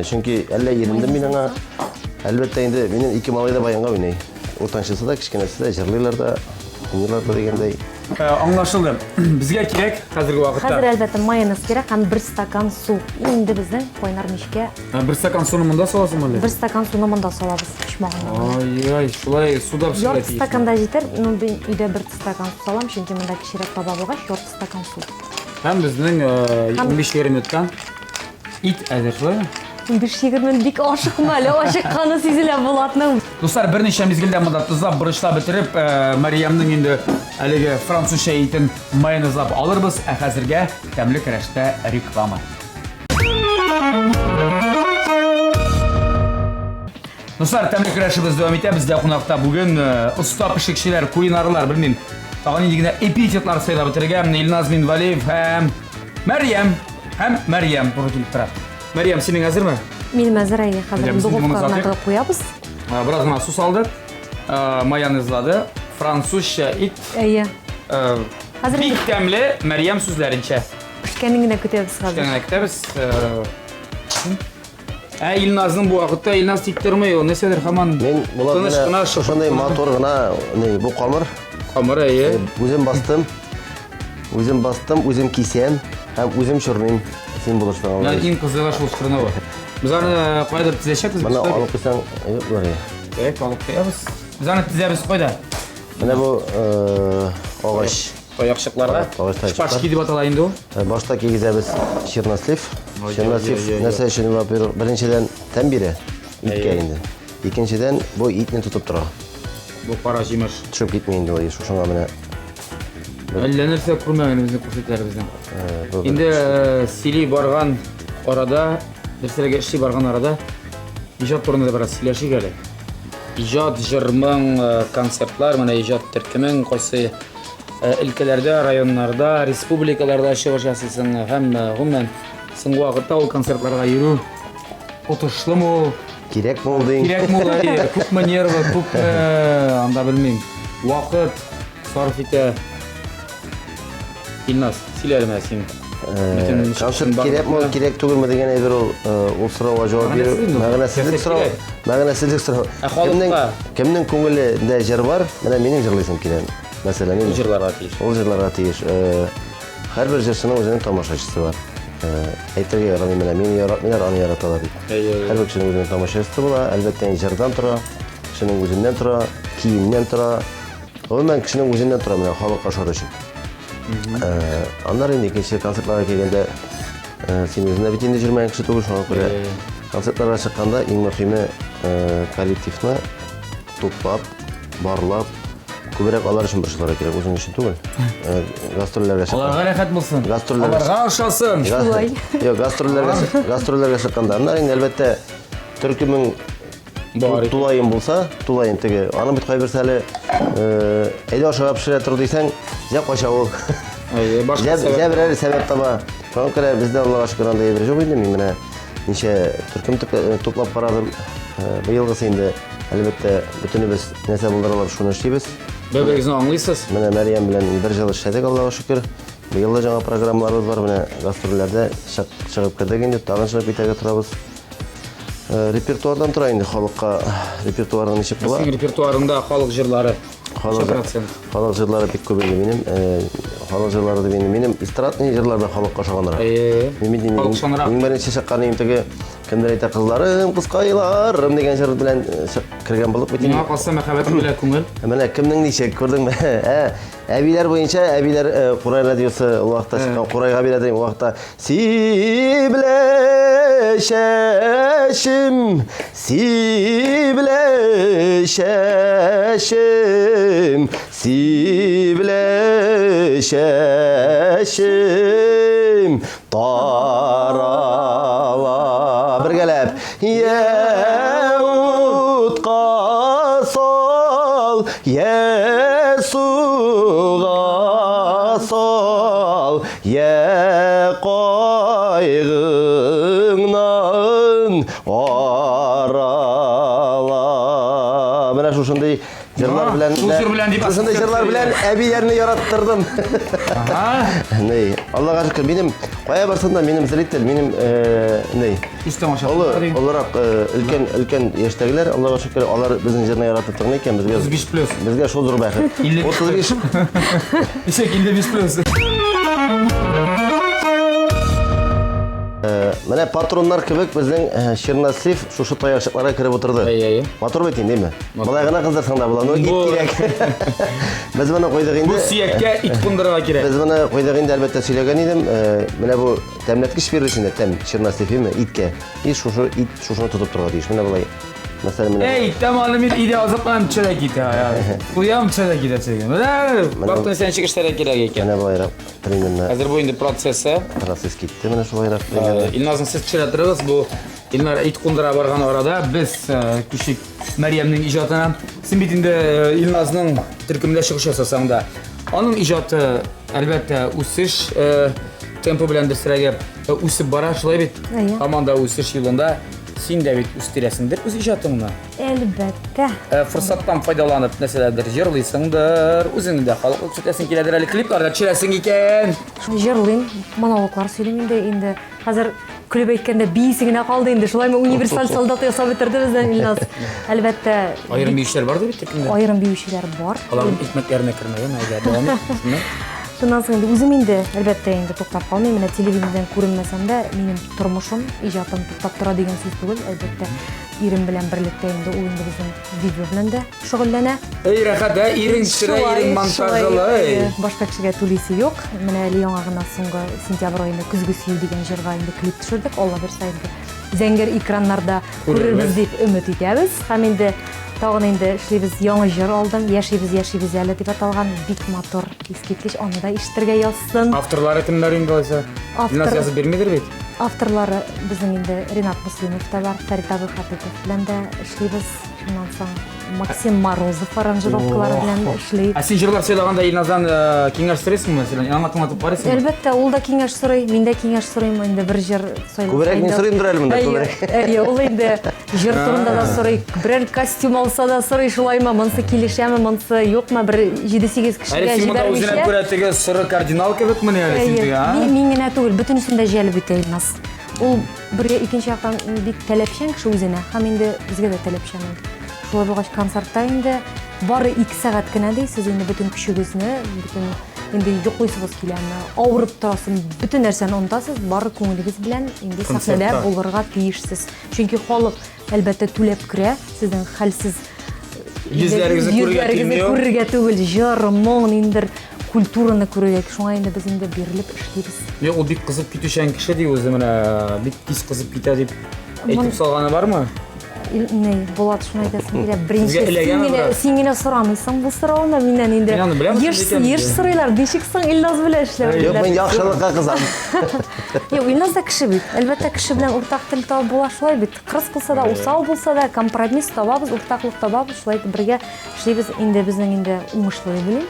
Чөнки әллә ирендем мин аңа. Әлбәттә инде минем ике малай да баянга уйный. Уртанчысы да, кечкенәсе дә җырлыйлар да, уйныйлар да дигәндәй. Аңлашылды. Безгә кирәк хәзерге вакытта. Хәзер әлбәттә майонез кирәк һәм бер стакан су. Инде безнең кайнар мичкә. Бер стакан суны монда саласыңмы әллә? Бер стакан суны монда салабыз почмагына. Ай-ай, шулай суда пешерергә тиеш. Ярты стакан да җитәр. Ну, мин өйдә бер стакан су салам, чөнки монда кечерәк таба булгач, ярты стакан су. Һәм безнең 15-20 минуттан ит әзер, шулаймы? 15-20 минут бик ашыкма әле, ашыкканы сизелә Булатның. Дуслар, берничә мизгелдә монда тозлап, борычлап бетереп, Мариямның инде әлеге французча итен майонезлап алырбыз, ә хәзергә тәмле көрәштә реклама. Дуслар, тәмле көрәшебез дәвам итә. Бездә кунакта бүген оста пешекчеләр, кулинарлар, белмим, тагын нинди генә эпитетлар сайлап бетерергә. Илназ Минвалиев һәм Мәрьям. Һәм Мәрьям туры килеп тора. Мәрьям, синең әзерме? Минем әзер, әйе, хәзер духовкага гына тыгып куябыз. Бераз гына су салдык. Майонезлады. Французча ит. Әйе. Хәзер бик тәмле, Мәрьям сүзләренчә. Пешкәнен генә көтәбез хәзер. Пешкәнен генә көтәбез. Ә Илназның бу вакытта Илназ тик тормый, ул нәрсәдер һаман Мин Булат тыныч кына шушындый матур гына ни бу камыр. Камыр әйе. Үзем бастым. Үзем бастым, үзем кисәм һәм үзем чорныйм. Син булышсаң. Менә иң кызыгы шул чорнавы. Без аны кайдыр тизәчәкбез. Моны алып куйсаң, юк бар. Так, алып куябыз. Без аны тизәбез кайда? Менә бу агач. Таякчыкларга. Шпажки дип атала инде ул. Башта кигезәбез чернослив. Чернослив нәрсә өчен, во-первых, беренчедән тәм бирә иткә инде. Икенчедән, бу итне тотып тора. Бу кара җимеш. Төшеп китми инде ул, шушыңа менә. Әллә нәрсә күрмәгәнебезне күрсәтәләр безнең. Инде сөйли барган арада, нәрсәләргә эшли барган арада иҗат турында да бераз сөйләшик әле. Иҗат, җыр, моң, концертлар, менә иҗат төркемең кайсы өлкәләрдә, районнарда, республикаларда чыгыш ясыйсың һәм гомумән соңгы вакытта ул концертларга йөрү отышлымы ул? Кирәкме ул дим? Кирәкме ул, әйе. Күпме нервы, күпме анда белмим. Вакыт сарыф итә. Илназ, сөйлә әле менә син. Концерт кирәкме ул, кирәк түгелме дигән әйбер ул, ул сорауга җавап бирү мәгънәсезлек сорау. Мәгънәсезлек сорау. Ә халыкка? Кемнең күңелендә җыр бар, менә минем җырлыйсым килә. Мәсәлән, мин җырларга тиеш. Ул җырларга тиеш. Һәрбер җырчының үзенең тамашачысы бар. Әйтергә ярамый менә мине яратмыйлар, аны яраталар дип. Һәрбер кешенең үзенең тамашачысы була. Әлбәттә, җырдан тора, кешенең үзеннән тора, киемнән тора. Гомумән, кешенең үзеннән тора менә халык ашар өчен. Аннары инде икенче концертларга килгәндә, син үзең дә бит инде җөрмәгән кеше түгел, шуңа күрә концертларга чыкканда иң мөһиме коллективны туплап, барлап, күбрәк алар өчен борчылырга кирәк, үзең өчен түгел. Гастрольләргә чыкканда. Аларга рәхәт булсын. Гастрольләргә. Аларга ошасын. Шулай. Юк, гастрольләргә, гастрольләргә чыкканда, аннары инде әлбәттә төркемең Бар. Тулаем булса, тулаем теге. Аның бит кайберсе әле әйдә ашарга пешерә тор дисәң, җә кача ул. Әйе, башка сәбәп. Җә берәр сәбәп таба. Шуңа күрә бездә Аллага шөкер андый әйбер юк инде. Мин менә ничә төркем туплап карадым. Быелгысы инде, әлбәттә, бөтенебез нәрсә булдыра алабыз, шуны эшлибез. Бер-берегезне аңлыйсыз. Менә Мәрьям белән бер җыл эшләдек, Аллага шөкер. Быел да яңа программаларыбыз бар. Менә гастрольләрдә чыгып кердек инде, тагын чыгып китәргә торабыз. Репертуардан тора инде халыкка репертуарың ничек була? Синең репертуарыңда халык җырлары халык, халык җырлары бик күп инде минем. Халык җырлары дип инде минем эстрадный җырлар да халыкка ошаганрак. Мин бит инде иң беренче чыккан идем теге кемдер әйтә кызларым, кызкайларым дигән җыр белән кергән булып бит инде. Миңа калса мәхәббәтем белән күңел. Менә кемнең ничек күрдеңме? Ә, әбиләр буенча әбиләр Курай радиосы ул вакытта чыккан Курайга бирә дигән вакытта Сиблә чәчем, сиблә чәчем, Сибелә чәчем тарала. Бергәләп. Я утка сал, я суга сал, я кайгыңнан арала. Менә шушындый җырлар белән Шул җыр белән дип шушындый җырлар белән әбиләрне яраттырдым. Ни, Аллага шөкер, минем кая барсам да минем зритель, минем ни, Үз тамаша. Олы, олырак, өлкән, өлкән яшьтәгеләр, Аллага шөкер, алар безнең җырны яратып тыңлый икән, безгә 35 плюс. Безгә шул зур бәхет. 35. Ничек 55 плюс? Менә патроннар кебек безнең чернослив шушы таякчыкларга кереп утырды. Әйе, әйе. Матур бит инде, әйме? Болай гына кыздырсаң да була, но ит кирәк. Без моны куйдык инде. Бу сөяккә ит кундырырга кирәк. Без моны куйдык инде, әлбәттә, сөйләгән идем. Менә бу тәмләткеч бирер өчен дә тәм чернослив әйме, иткә. И шушы ит шушыны тотып торырга тиеш. Менә болай. Мәсәлән, менә. Эй, тәм аны мин өйдә азапланам, төшә дә китә. Куям, төшә дә китә төшә. Менә бактың сен ничек эшләргә кирәк икән. Менә болайрак примерно. Хәзер бу инде процессы. Процесс китте менә шулайрак примерно. Илназның сез төшерә торыгыз, бу Илнар ит кундыра барган арада без күчик Мәрьямнең иҗатына. Син бит инде Илназның төркемдә чыгыш ясасаң да, аның иҗаты, әлбәттә, үсеш темпы белән дөресрәге үсеп бара, шулай бит? Әйе. Һаман да үсеш юлында. Син дә бит үстерәсеңдер үз иҗатыңны. Әлбәттә. Форсаттан файдаланып, нәрсәләрдер җырлыйсыңдыр, үзеңне дә халыкка күрсәтәсең киләдер әле, клипларда төшерәсең икән. Җырлыйм, монологлар сөйлим инде, инде хәзер көлеп әйткәндә биисе генә калды инде. Шулаймы универсаль солдат ясап бетерде бездән Илназ. Әлбәттә. Аерым биючеләр бар бит төркемдә. Аерым биючеләр бар. Аларның икмәкләренә кермәгән, әйдә, дәвам ит. Шуннан соң инде үзем инде, әлбәттә, инде туктап калмыйм. Менә телевидениедән күренмәсәм дә, минем тормышым, иҗатым туктап тора дигән сүз түгел, әлбәттә. Ирем белән берлектә инде ул инде безнең видео белән дә шөгыльләнә. Эй, рәхәт, ә? Ирең төшерә, ирең монтажлый. Башка кешегә түлисе юк. Менә әле яңа гына соңгы сентябрь аенда Көзге сөю дигән җырга инде клип төшердек. Алла бирсә инде зәңгәр экраннарда күрербез дип өмет итәбез. Һәм инде тагын инде эшлибез, яңа җыр алдым. Яшибез, яшибез әле дип аталган бик матур, искиткеч, аны да ишетергә язсын. Авторлары кемнәр инде алайса? Илназ язып бирмидер бит? Авторлары безнең инде Ренат Муслимов та бар, Фәрит абый Хатыйпов белән дә эшлибез. Шуннан соң Максим Морозов аранжировкалары белән эшли. Ә син җырлар сөйләгәндә Илназдан киңәш сорыйсыңмы, мәсәлән, аңа тыңлатып карыйсыңмы? Әлбәттә, ул да киңәш сорый, мин дә киңәш сорыйм, инде бер җыр сайлап. Күбрәк мин сорыймдыр әле монда, күбрәк. Әйе, ул инде җыр турында да сорый, берәр костюм алса да сорый, шулаймы, монысы килешәме, монысы юкмы, бер 7-8 кешегә Әле син монда үзенә җибәрмичә. күрә теге соры кардинал кебек мени әле син теге, а? Мин генә түгел, бөтенесен дә җәлеп итә Илназ. Ул бер икенче яктан бик таләпчән кеше үзенә, һәм инде безгә дә таләпчән ул. Шулай булгач, концертта инде бары 2 сәгать кенә ди, сез инде бөтен көчегезне, бөтен инде йоклыйсыгыз киләме, авырып торасың, бөтен нәрсәне онытасыз, бары күңелегез белән инде сәхнәдә Концертта. булырга тиешсез. Чөнки халык әлбәттә түләп керә, сезнең хәлсез Йөзләрегезне күрергә йөзләрегезне килми ул. күрергә түгел, җыр, моң, ниндидер культураны күрергә. Шуңа инде без инде бирелеп эшлибез. Юк, ул бик кызып китүчән кеше ди үзе менә, бик тиз кызып китә дип әйтеп салганы бармы? Не, Булат, шуны әйтәсем килә. Беренче Сезгә эләгәме бераз? син генә сорамыйсың бу сорауны миннән инде. Мин аны беләм, Еш, шундый икән еш инде. сорыйлар, ничек соң Илназ белән эшләү? Юк, диләр. мин яхшылыкка кызам. Юк, Илназ да кеше бит. Әлбәттә, кеше белән уртак тел табып була шулай бит. Кырыс булса да, усал булса да, компромисс табабыз, уртаклык табабыз, шулай итеп бергә эшлибез. Инде безнең инде уңышлы дип уйлыйм.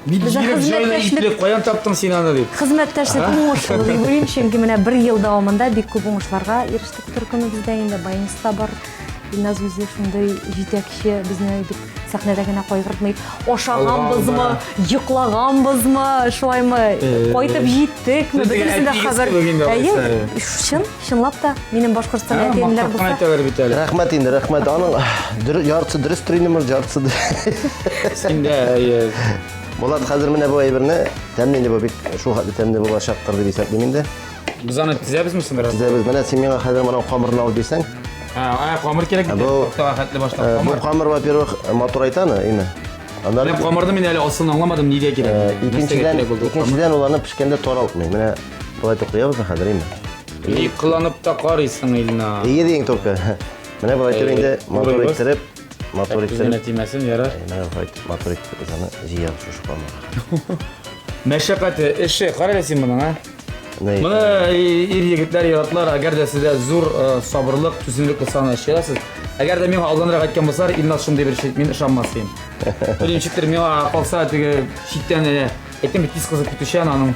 Бик Безнең җирәк җайлы хезмәттәшлек итле, каян таптың син аны дип. Хезмәттәшлек уңышлы дип уйлыйм, чөнки менә бер ел дәвамында бик күп уңышларга ирештек төркемебездә инде. Баянист та бар. Илназ үзе шундый җитәкче, безне бит сәхнәдә генә кайгыртмый. Ашаганбызмы, йоклаганбызмы, шулаймы, кайтып җиттекме, Сез дигән бөтенесен дә әтиегез хәбәр. кебек инде Әйе, алайса. чын, чынлап та, минем Башкортстан әтиемнәр Мактап булса. әйтәләр бит әле. Рәхмәт инде, рәхмәт. Аның яртысы дөрестер инде, яртысы Син дә, әйе. Булат, хәзер менә бу әйберне тәмле инде бу бик шул хәтле тәмле булачактыр дип исәплим инде. Без аны тезәбезме соң бераз? Тезәбез. Менә син миңа хәзер моның камырын алып бирсәң. А, камыр кирәк бит. Бу Тактага хәтле башлап Бу камыр. камыр, во-первых, матурайта аны, име? Аннары Менә камырны мин әле асылын аңламадым, нигә кирәк? Нәрсәгә икенчедән, кирәк булды ул камыр? икенчедән ул аны пешкәндә таралтмый. Менә болай итеп куябыз да хәзер, име? Ни кыланып та карыйсың, Илназ. Ие дигән только. Менә болай итеп инде матур Урыйбыз. иттереп. Матур Күзенә иттереп. тимәсен, ярар. Менә шулай итеп матур итеп без аны җыябыз шушы камырга. Мәшәкате, эше, кара әле син моның, а? Менә Моны ир егетләр яраталар, әгәр дә сездә зур сабырлык, түземлек булса аны эшли аласыз. Әгәр дә миңа алданрак әйткән булсалар, Илназ шундый бер эш, мин ышанмас идем. Белмим, ничектер миңа калса теге читтән әйтәм бит, тиз кызып китүчән, аның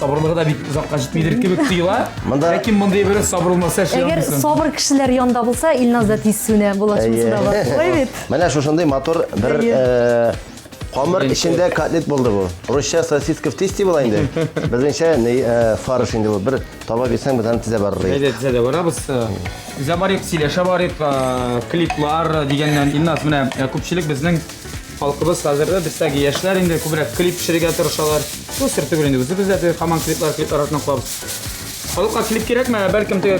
сабырлыгы да бик озакка җитмидер кебек тоела. Монда- Ләкин мондый бер сабыр булмаса эшли Әгәр алмыйсың. сабыр кешеләр янда булса, Илназ да тиз сүнә була, шунысы да бар. Шулай бит? Менә шушындый матур бер камыр эчендә котлет булды бу. Русча сосиска в тесте була инде. Безнеңчә фарш инде бу. Бер таба бирсәң, без аны тезә барыр идек. Әйдә, тезә дә барабыз. Тезә барыйк, сөйләшә барыйк, клиплар дигәннән, Илназ, менә күпчелек безнең халкыбыз хәзер дә бездәге яшьләр инде күбрәк клип төшерергә тырышалар. Бу сер түгел инде, үзебез дә теге һаман клиплар, клиплар артыннан куабыз. Халыкка клип кирәкме? Бәлкем теге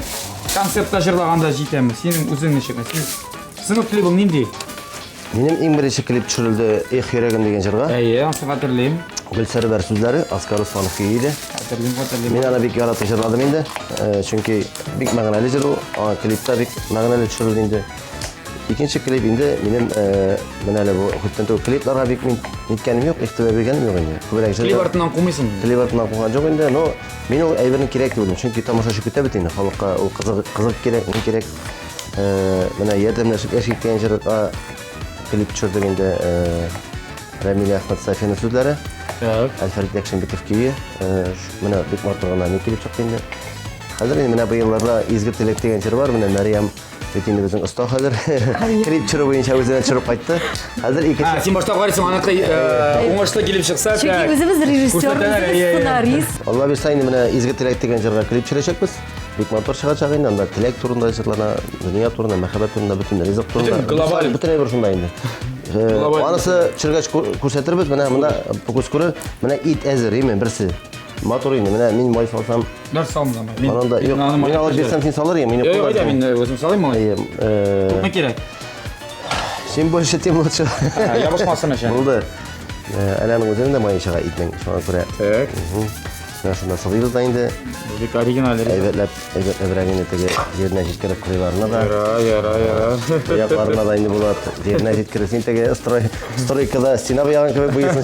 концертта җырлаганда җитәме? Синең үзең ничек? Син синең клибың нинди? Минем иң беренче клип төшерелде Эх йөрәгем дигән җырга. Әйе, ансы хәтерлим. Гөлсәрвәр сүзләре, Оскар Усманов көе иде. Хәтерлим, хәтерлим. Мин аны бик яратып җырладым инде, чөнки бик мәгънәле җыр ул, аңа клипта бик мәгънәле төшерелде инде. Икенче клип инде минем менә әле бу күптән түгел клипларга бик мин ниткәнем юк, игътибар биргәнем юк инде. Күбрәк Клип җырлар. артыннан кумыйсың. Клип артыннан куган юк инде, но мин ул әйберне кирәк дип уйлыйм, чөнки тамашачы көтә бит инде, халыкка ул кызык, кызык кирәк, ни кирәк. Менә ярдәмләшеп яшик дигән җырга клип төшердек инде, Рәмилә Әхмәт Сафина сүзләре. Так. Әлфәрит Якшимбеков көе. Менә бик матур гына ни килеп чыкты инде. Хәзер инде менә бу елларда Изге теләк дигән җыр бар, менә Мәрьям бит инде безнең оста хәзер. Клип төшерү буенча үзенә төшереп кайтты. Хәзер икенче А, син башта карыйсың, аныкы уңышлы килеп чыкса, Чөнки так. үзебез режиссер, Күрсәтәләр, үзебез әйе, әйе. сценарист. Алла бирсә инде менә Изге теләк дигән җырга клип төшерәчәкбез. Бик матур чыгачак инде, анда теләк турында җырлана, дөнья турында, мәхәббәт турында, бөтен ризык турында. Бөтен глобаль. Бөтен әйбер шунда инде. Глобаль. Анысы төшергәч күрсәтербез, менә монда күз күрер, менә ит әзер, име берсе. Матур инде, менә мин май салсам, Бер салмадым. Мин ананда юк, мин алып бирсәм, син салыр идең, мине Юк, юк, куллар. әйдә, мин үзем салыйм малай. Әйе, Күпме кирәк? Чем больше, тем лучше. Ябышмасын өчен. Булды. Әле аның үзенең дә мае чыга итнең, шуңа күрә. Так. Менә шунда сылыйбыз да инде. Бу бик оригиналь. Әйбәтләп, әйбәтләбрәк инде теге җиренә җиткереп кырыйларына да. Яра, яра, яра. Якларына да инде Булат. Җиренә җиткереп, син теге строй, стройкада стена буяган кебек буйыйсың.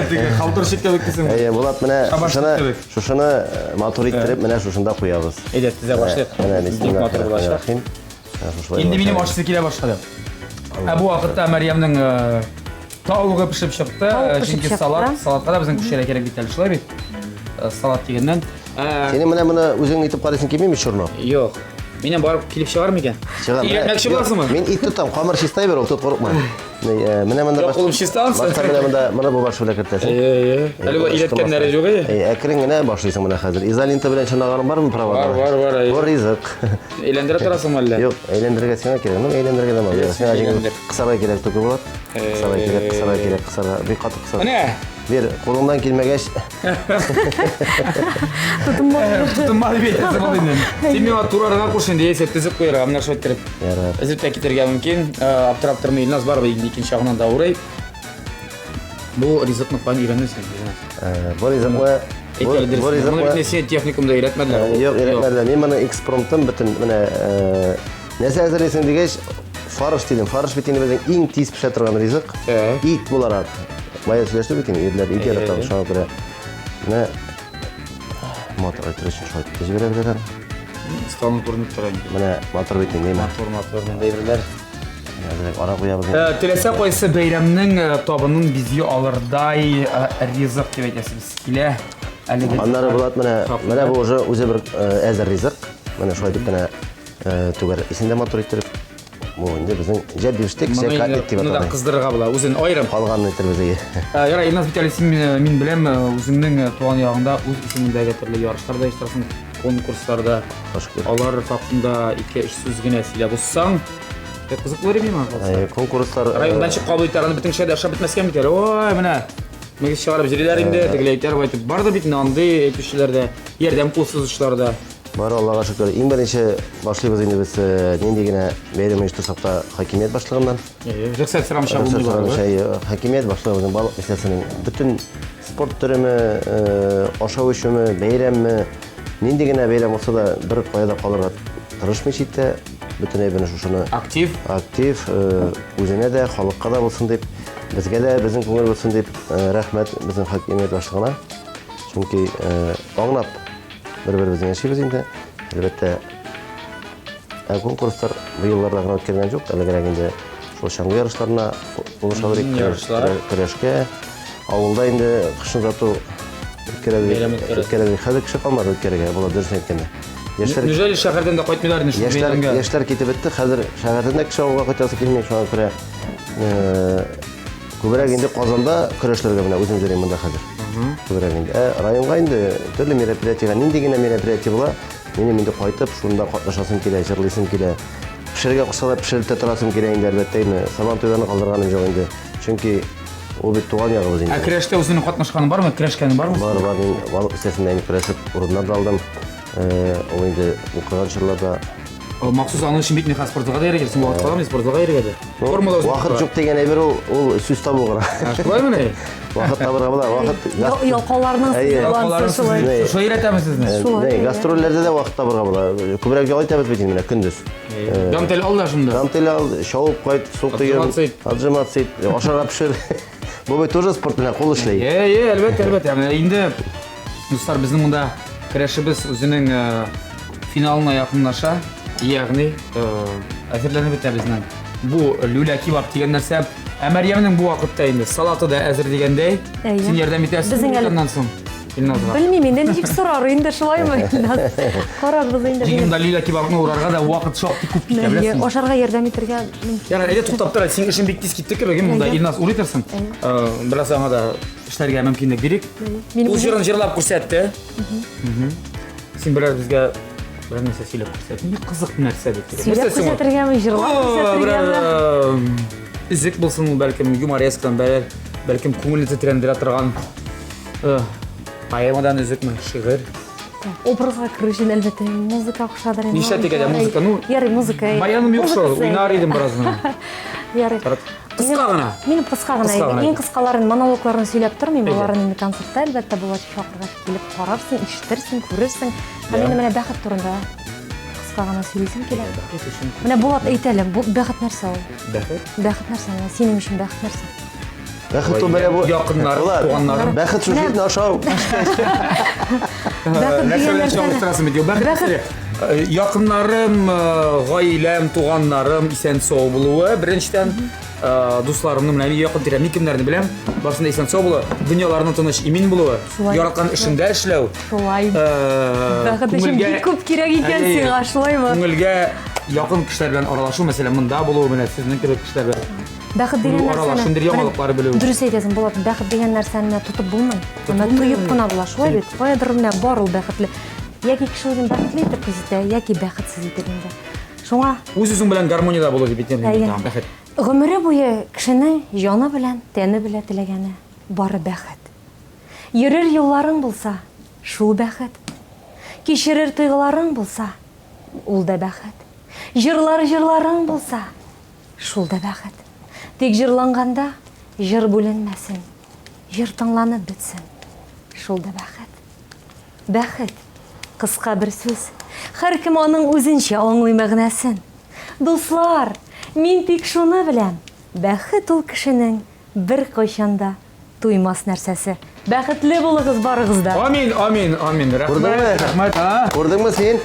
Теге халтурщик кебек дисең. Әйе, Булат, менә Шабаш шушыны, кебек. шушыны матур иттереп, менә шушында куябыз. Әйдә, тезә башлыйк. Менә Бик матур булачак. бисмиллахир-рахманир-рахим. Менә шушылай Инде минем булачак. ашысы килә башлады. Ә бу вакытта Мәрьямнең тавыгы пешеп чыкты. Тавык пешеп Чөнки чыкты. салат, салатка да безнең пешерә кирәк бит әле, шулай бит? Салат дигәннән. Синең менә моны үзең итеп карыйсың килмиме чорно? Юк. Минем барып килеп чыгар микән? Чыга. Өйрәтмәкче буласыңмы? Мин ит тотам, камыр чистай бер, ул тот курыкма. Менә монда Юк, кулым чиста ансы. Башта менә монда, моны бу башы белән кертәсең. Әйе, әйе. Әле бу өйрәткәннәре юк әйе. Әйе, әкрен генә башлыйсың менә хәзер. Изолента белән чынаганың бармы провода? Бар, бар, бар, әйе. Бу ризык. Әйләндерә торасыңмы әллә? Юк, әйләндерергә сиңа кирәк. Ну, әйләндерергә дә мал. Сиңа җиңел. Әйләндер. Кысарга кирәк түгел булат. Кысарга кирәк, кысарга кирәк, кысарга. Бик каты кысарга. Менә. Бир, кулыңнан килмәгәч, Тотынма. Тотынма дип әйтәсең ул инде. Син миңа турарга куш инде, яисә тезеп куярга, менә шулай иттереп. Ярар. Өзеп тә китәргә мөмкин. Аптырап тормый Илназ барыбер инде икенче ягыннан да урый. Бу ризыкны каян өйрәндең син, Илназ? Бу ризыкны Әйт әле бу дөресен. Моны ризыкны бит син техникумда өйрәтмәделәр. Юк, өйрәтмәделәр. Мин моны экспромттан бөтен менә нәрсә әзерлисең дигәч, фарш дидем. Фарш бит инде безнең иң тиз пешә торган ризык. Ит буларак. Бая сөйләштек бит инде, ирләр ит ярата, шуңа күрә. Менә матур әйтер өчен шулай итеп җибәрә беләләр. Столың күренеп тора инде. Менә матур бит инде, Матур, матур монда әйберләр. Әзрәк ара куябыз. Теләсә кайсы бәйрәмнең табынын бизи алырдай ризык дип әйтәсебез килә. Әлеге Аннары Булат менә менә бу уже үзе бер әзер ризык. Менә шулай дип кенә түгәр исендә матур иттереп. Бу инде безнең җә бифштек, җә котлет дип Моны да атала. кыздырырга була, үзен аерым. Калганын иттербез әйе. Ярай, Илназ бит әле син мин беләм, үзеңнең туган ягыңда үз исемеңдәге төрле ярышларда оештырасың, конкурсларда. Алар хакында ике-өч сүз генә сөйләп узсаң, бик кызык булыр иде миңа калса. Конкурслар Райондан чыгып кабул итәр, аны бөтен кеше дә ашап бетмәскә бит әле. Ой, менә мөгез чыгарып йөриләр инде, тегеләй итәр, болай итеп. Бардыр бит инде андый әйтүчеләр дә, ярдәм кул сузучылар да. Бар, Аллага шөкер. Иң беренче башлыйбыз инде без нинди генә бәйрәм оештырсак та хакимият башлыгыннан. Рөхсәт сорамыйча Рөхсәт булмый сорамыйча, барыбер. әйе, хакимият башлыгы безнең балык бистәсенең бөтен спорт төреме, ашау эчүме, бәйрәмме, нинди генә бәйрәм булса да бер кая да калырга тырышмый читтә. бөтен әйберне шушыны Актив. Актив, үзенә дә, халыкка да булсын дип, безгә дә безнең күңел булсын дип, рәхмәт безнең хакимият башлыгына. Чөнки аңлап бер-беребезне яшибез инде. Әлбәттә, ә конкурслар бу елларда гына үткәргән юк, элегрәк инде шул чаңгы ярышларына булыша идек, көрәшкә. Авылда инде кышын зато үткәрәбез. Үткәрәбез. Хәзер кеше калмады үткәрергә, була дөресен әйткәндә. Яшьләр Неужели шәһәрдән дә кайтмыйлар инде шул бәйрәмгә? Яшьләр китеп бетте, хәзер шәһәрдән дә кеше авылга кайтасы килми, шуңа күрә күбрәк инде Казанда көрәшләргә менә үзем йөрим монда хәзер. Күбрәк инде. Ә районга инде төрле мероприятиегә, нинди генә мероприятие була, минем инде кайтып, шунда катнашасым килә, җырлыйсым килә. Пешерергә кушсалар, пешереп тә торасым килә инде, әлбәттә инде. Сабан туйларны калдырганым юк инде. Чөнки ул бит туган ягыбыз инде. Ә көрәштә үзеңнең катнашканың бармы? Көрәшкәнең бармы? Бар, бар. Мин балык бистәсендә инде көрәшеп урыннар да алдым. Ул инде укыган чорларда. Махсус аның өчен бит миңа спортзалга да йөрергә, син вакыт каламы спортзалга йөрергә дә. Формада үзең. Вакыт юк дигән әйбер ул, ул сүз табу гына. Шулаймыни? Вакыт табырга була, вакыт. Ялкауларның сүзе шулай. Шулай өйрәтәме сезне? Шулай. Гастрольләрдә дә вакыт табырга була. Күбрәк ял итәбез бит инде менә көндез. Гантель ал да шунда. Гантель ал, чабып кайт, су коен. Отжиматься ит, ашарга пешер. Бу бит тоже спорт белән кул эшли. Е, е, әлбәттә, әлбәттә. Менә инде дуслар, безнең монда көрәшебез үзенең финалына якынлаша. Ягъни, әзерләнеп бетә безнең. Бу люля кебаб дигән нәрсә. Ә Мәрьямнең бу вакытта инде салаты да әзер дигәндәй. Син ярдәм итәсең Безнең әле аннан соң. Илназга. Белмим инде, ничек сорар инде, шулаймы, Илназ? Карарбыз инде. Чөнки монда люля кебабны урарга да вакыт шактый күп китә, беләсеңме? Ашарга ярдәм итәргә мөмкин. Ярар, әйдә туктап тор, синең эшең бик тиз китте кебек, монда Илназ урый торсын. Бераз аңа да эшләргә мөмкинлек бирик. Ул җырын җырлап күрсәтте. Син бераз безгә берәр нәрсә сөйләп күрсәт. Нинди кызык нәрсә бит. Сөйләп күрсәтергәме, җырлап күрсәтергәме? Өзек булсын ул, бәлкем, юморескадан, бәлкем, күңелне тетрәндерә торган поэмадан өзекме, шигырь. Образга керү өчен, әлбәттә, музыка охшадыр инде. Нишләтик әле музыка? Ну, ярый, музыка. Баяным юк шул, уйнар идем бераз гына. Ярый. Кыска гына. Минем кыска гына. Иң кыскаларын, монологларын сөйләп тормыйм, аларын инде концертта, әлбәттә, булачак чакыргач килеп карарсың, ишетерсең, күрерсең. Һәм инде менә бәхет турында кыска гына сөйлисем килә. Менә Булат әйт әле, бу бәхет нәрсә ул? Бәхет? Бәхет нәрсә? Синең өчен бәхет нәрсә? Бәхет ул менә бу. Якыннар, туганнарым. Бәхет шул җирне ашау. Бәхет Нәрсә белән чагыштырасың бит? Бәхет якыннарым, гаиләм, туганнарым исән-сау булуы, беренчедән, дусларымның менә якын тирә, мин кемнәрне беләм, барысында исән-сау булуы, дөньяларының тыныч, имин булуы, яраткан эшеңдә эшләү. Шулай. Бәхет өчен бик күп кирәк икән сиңа, шулаймы? Күңелгә якын кешеләр белән аралашу, мәсәлән, монда булу, менә сезнең кебек кешеләр белән. Бәхет дигән Белү, аралашу, нәрсәне. ниндидер яңалыклар белү. Дөрес әйтәсең, Булат, бәхет дигән нәрсәне менә тотып булмый. Аны тоеп кына була, шулай бит? Каядыр менә бар ул бәхетле. Яки кеше үзен бәхетле итеп хис итә, яки бәхетсез итеп инде. Шуңа Үз-үзең белән гармониядә булу дип әйтәм мин бит, бәхет. Гомере буе кешенең җаны белән, тәне белән теләгәне бары бәхет. Йөрер юлларың булса, шул бәхет. Кичерер тойгыларың булса, ул да бәхет. Җырлар җырларың булса, шул да бәхет. Тик җырланганда җыр бүленмәсен, җыр тыңланып бетсен, шул да бәхет. Бәхет, кыска бер сүз. Һәркем аның үзенчә аңлый мәгънәсен. Дуслар, мин тик шуны беләм, бәхет ул кешенең беркайчан да туймас нәрсәсе. Бәхетле булыгыз барыгыз да. Амин, амин, амин. Күрдеңме? Рәхмәт, рәхмәт, а? Күрдеңме син?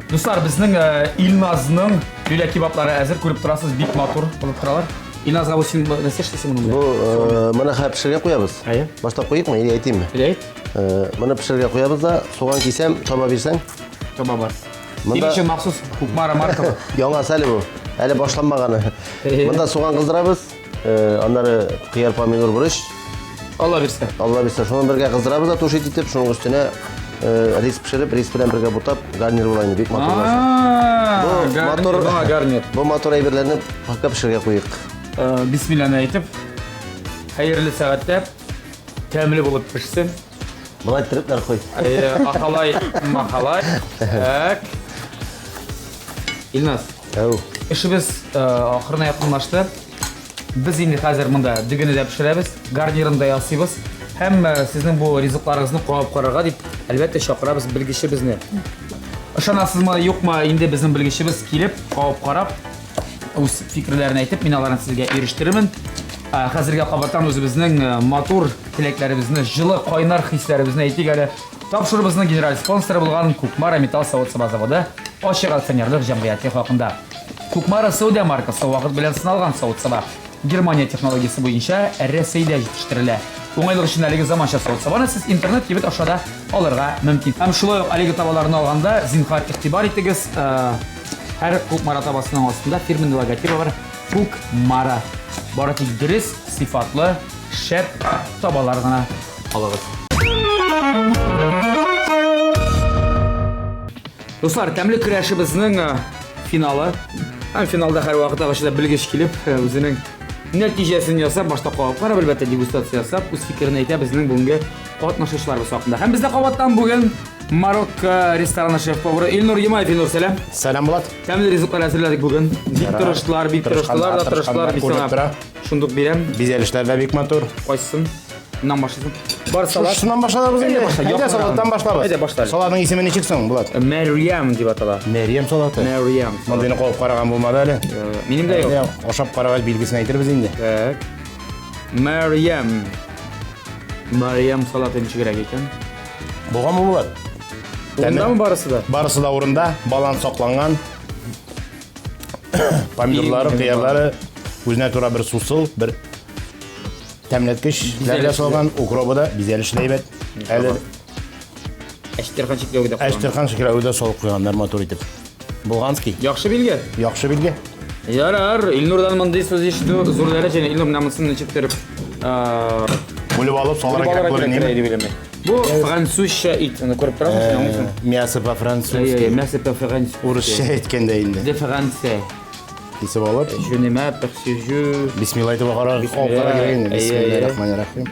Дуслар, безнең э, Илназның люля кебаблары әзер, күреп торасыз, бик матур булып торалар. Илназга бу син нәрсә эшлисең моның Бу белән? э, моны хәзер пешерергә куябыз. Әйе. Башта куйыкмы или әйтимме? Или әйт. Э, Моны пешерергә куябыз да, суган кисәм, таба бирсәң. Таба бар. Монда- Синең өчен махсус Кукмара маркалы. Яңасы әле бу. Әле башланмаганы. Монда суган кыздырабыз, э, аннары кыяр, помидор, борыч. Алла бирсә. Алла бирсә, шуны бергә кыздырабыз да тушить итеп, шуның өстенә э, рис пешереп, рис белән бергә бутап, гарнир була инде, бик матур нәрсә. Бу матур гарнир. Бу матур әйберләрне пакка пешерергә куйык. Э, Бисмилланы әйтеп, хәерле сәгатьтә тәмле булып пешсен. Болай иттерепләр куй. Әйе, ахалай, махалай. Так. Илназ, Әү. эшебез э, ахырына якынлашты. Без инде хәзер монда дөгене дә пешерәбез, гарнирын да ясыйбыз. Һәм э, сезнең бу ризыкларыгызны кабып карарга дип, әлбәттә, чакырабыз белгечебезне. Ышанасызмы, юкмы, инде безнең белгечебез килеп, кабып карап, үз фикерләрен әйтеп, мин аларны сезгә ирештерермен. Ә, Хәзергә кабаттан үзебезнең э, матур теләкләребезне, җылы, кайнар хисләребезне әйтик әле. Тапшыруыбызның генераль спонсоры булган Кукмара металл савыт-саба заводы ачык акционерлык җәмгыяте хакында. Кукмара сәүдә маркасы вакыт белән сыналган савыт-саба. Германия технологиясе буенча Рәсәйдә җитештерелә. Уңайлык өчен әлеге заманча савыт-сабаны сез интернет-кибет аша да алырга мөмкин. Һәм шулай ук әлеге табаларны алганда, зинһар, игътибар итегез, һәр Кукмара табасының астында фирменный логотибы бар, Кукмара. Бары тик дөрес, сыйфатлы, шәп табалар гына алыгыз. Дуслар, тәмле көрәшебезнең э, финалы. Һәм финалда һәрвакыттагыча да белгеч килеп, э, үзенең нәтиҗәсен ясап, башта кабып карап, әлбәттә, дегустация ясап, үз фикерен әйтә безнең бүгенге катнашучыларыбыз хакында. Һәм бездә кабаттан бүген Марокко рестораны шеф-повары Илнур Ямаев. Илнур, сәлам. Сәлам, Булат. Тәмле ризыклар әзерләдек бүген. Бик тырыштылар, бик тырыштылар да тырыштылар. Мин сиңа шундук бирәм. Бизәлешләр дә бик матур. Кайсысын? Моннан башлыйсың. Бар салат. Шуннан башлабыз инде. Әйдә салаттан башлабыз. Әйдә башлабыз. Салатның исеме ничек соң, Булат? Мәрьям дип атала. Мәрьям салаты. Мәрьям. Мондыйны кабып караган булмады әле. Минем дә юк. Ашап карагач билгесен әйтербез инде. Так. Мәрьям. Мәрьям салаты ничегрәк икән? Булганмы, Булат? Урындамы барысы да? Барысы да урында, баланс сакланган. Помидорлары, кыярлары үзенә тура бер сусыл, бер тәмләткечләр дә салган, укробы да бизәлеше дә әйбәт. Әле Әчтерхан чикләве дә куйган. Әчтерхан чикләве дә салып куйганнар матур итеп. Булганский. Яхшы билге. Яхшы билге. Ярар, Илнурдан мондый сүз ишетү зур дәрәҗә. Илнур менә монысын ничектер бүлеп алып салырга кирәк булыр инде. Бу французча ит, аны күреп торасың, син аңлыйсың. Мясо по-французски. Мясо по-французски. Урысча әйткәндә инде. Де франце. Кисеп алып. Je n'ai pas perçu. Бисмилла әйтеп кара, кара кирәк инде. Бисмиллаһир-рахманир-рахим.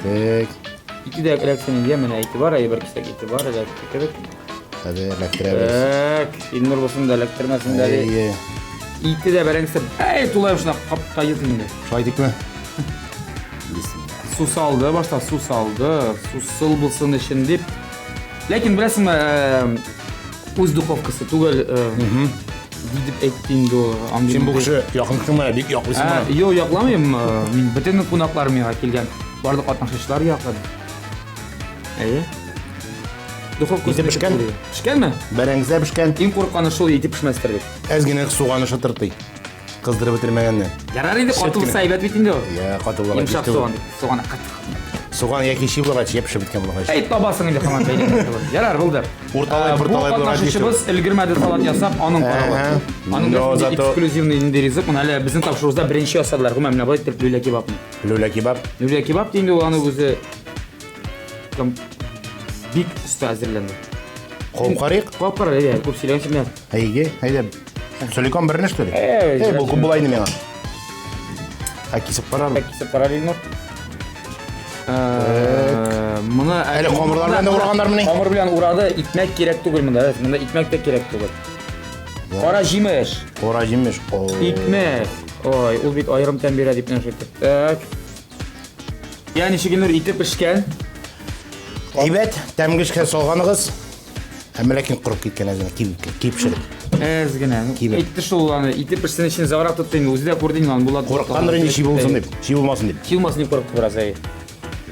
Так. Ите дә эләксен инде, менә ите бар, әйе бер кисәк ите бар, эләкте кебек. Хәзер эләктерәбез. Так, Илнур булсын да эләктермәсен дә. Әйе. Ите дә бәрәңгесе, әй, тулаем шуна капка йотын инде. Шулай дикме? Су салды, башта су салды, сусыл булсын өчен дип. Ләкин беләсеңме, үз духовкасы түгел, дип әйтте инде ул. Син бу кеше якын кешең бик яклыйсың моны. Юк, якламыйм. Мин бөтен кунаклар миңа килгән. Барлык катнашучылар яклады. Әйе. Духовка ите пешкән? Пешкәнме? Бәрәңгесе пешкән. Иң курыкканы шул ите пешмәстер дип. Әз генә суганы шытыртый. Кыздырып бетермәгәнне. Ярар инде каты булса әйбәт бит инде ул. Я, каты булгач. Йомшак суган дип, суганы каты. Суган яки чи булгач, я пешеп беткән булгач. Әй, табасың инде һаман бәйләнеп. Ярар, булды. Урталай, пурталай булгач. Катнашучыбыз өлгермәде салат ясап, аның каравы. Аның да эксклюзивный инде ризык. Моны әле безнең тапшыруыбызда беренче ясадылар. Гомумән, менә болай итеп люля кебабны. Люля кебаб. Люля кебаб инде ул аны үзе там бик оста әзерләнде. Кабып карыйк. Кабып кара, әйдә, күп сөйләгәнче менә. Әйе, әйдә. Целиком берне что ли? Эй, бу күп була инде миңа. Ә кисеп карар. Ә кисеп карар Илнур. Моны әле камырлар белән дә ураганнар мени? Камыр белән урады, икмәк кирәк түгел монда. Монда икмәк тә кирәк түгел. Кара җимеш. Кара җимеш. Икмәк. Ой, ул бит аерым тәм бирә дип нәрсә әйтте. Так. Я ничек Илнур ите пешкән? Әйбәт, тәмгечкә салганыгыз. Әмма ләкин корып киткән әз генә, кибеп, кипшереп. Әз генә. Кибеп. Әйтте шул аны, ите пешсен өчен заграп тотты инде, үзе дә күрде инде аны, Булат. Курыккандыр инде чи булсын дип, чи булмасын дип. Чи булмасын дип курыкты бераз, әйе.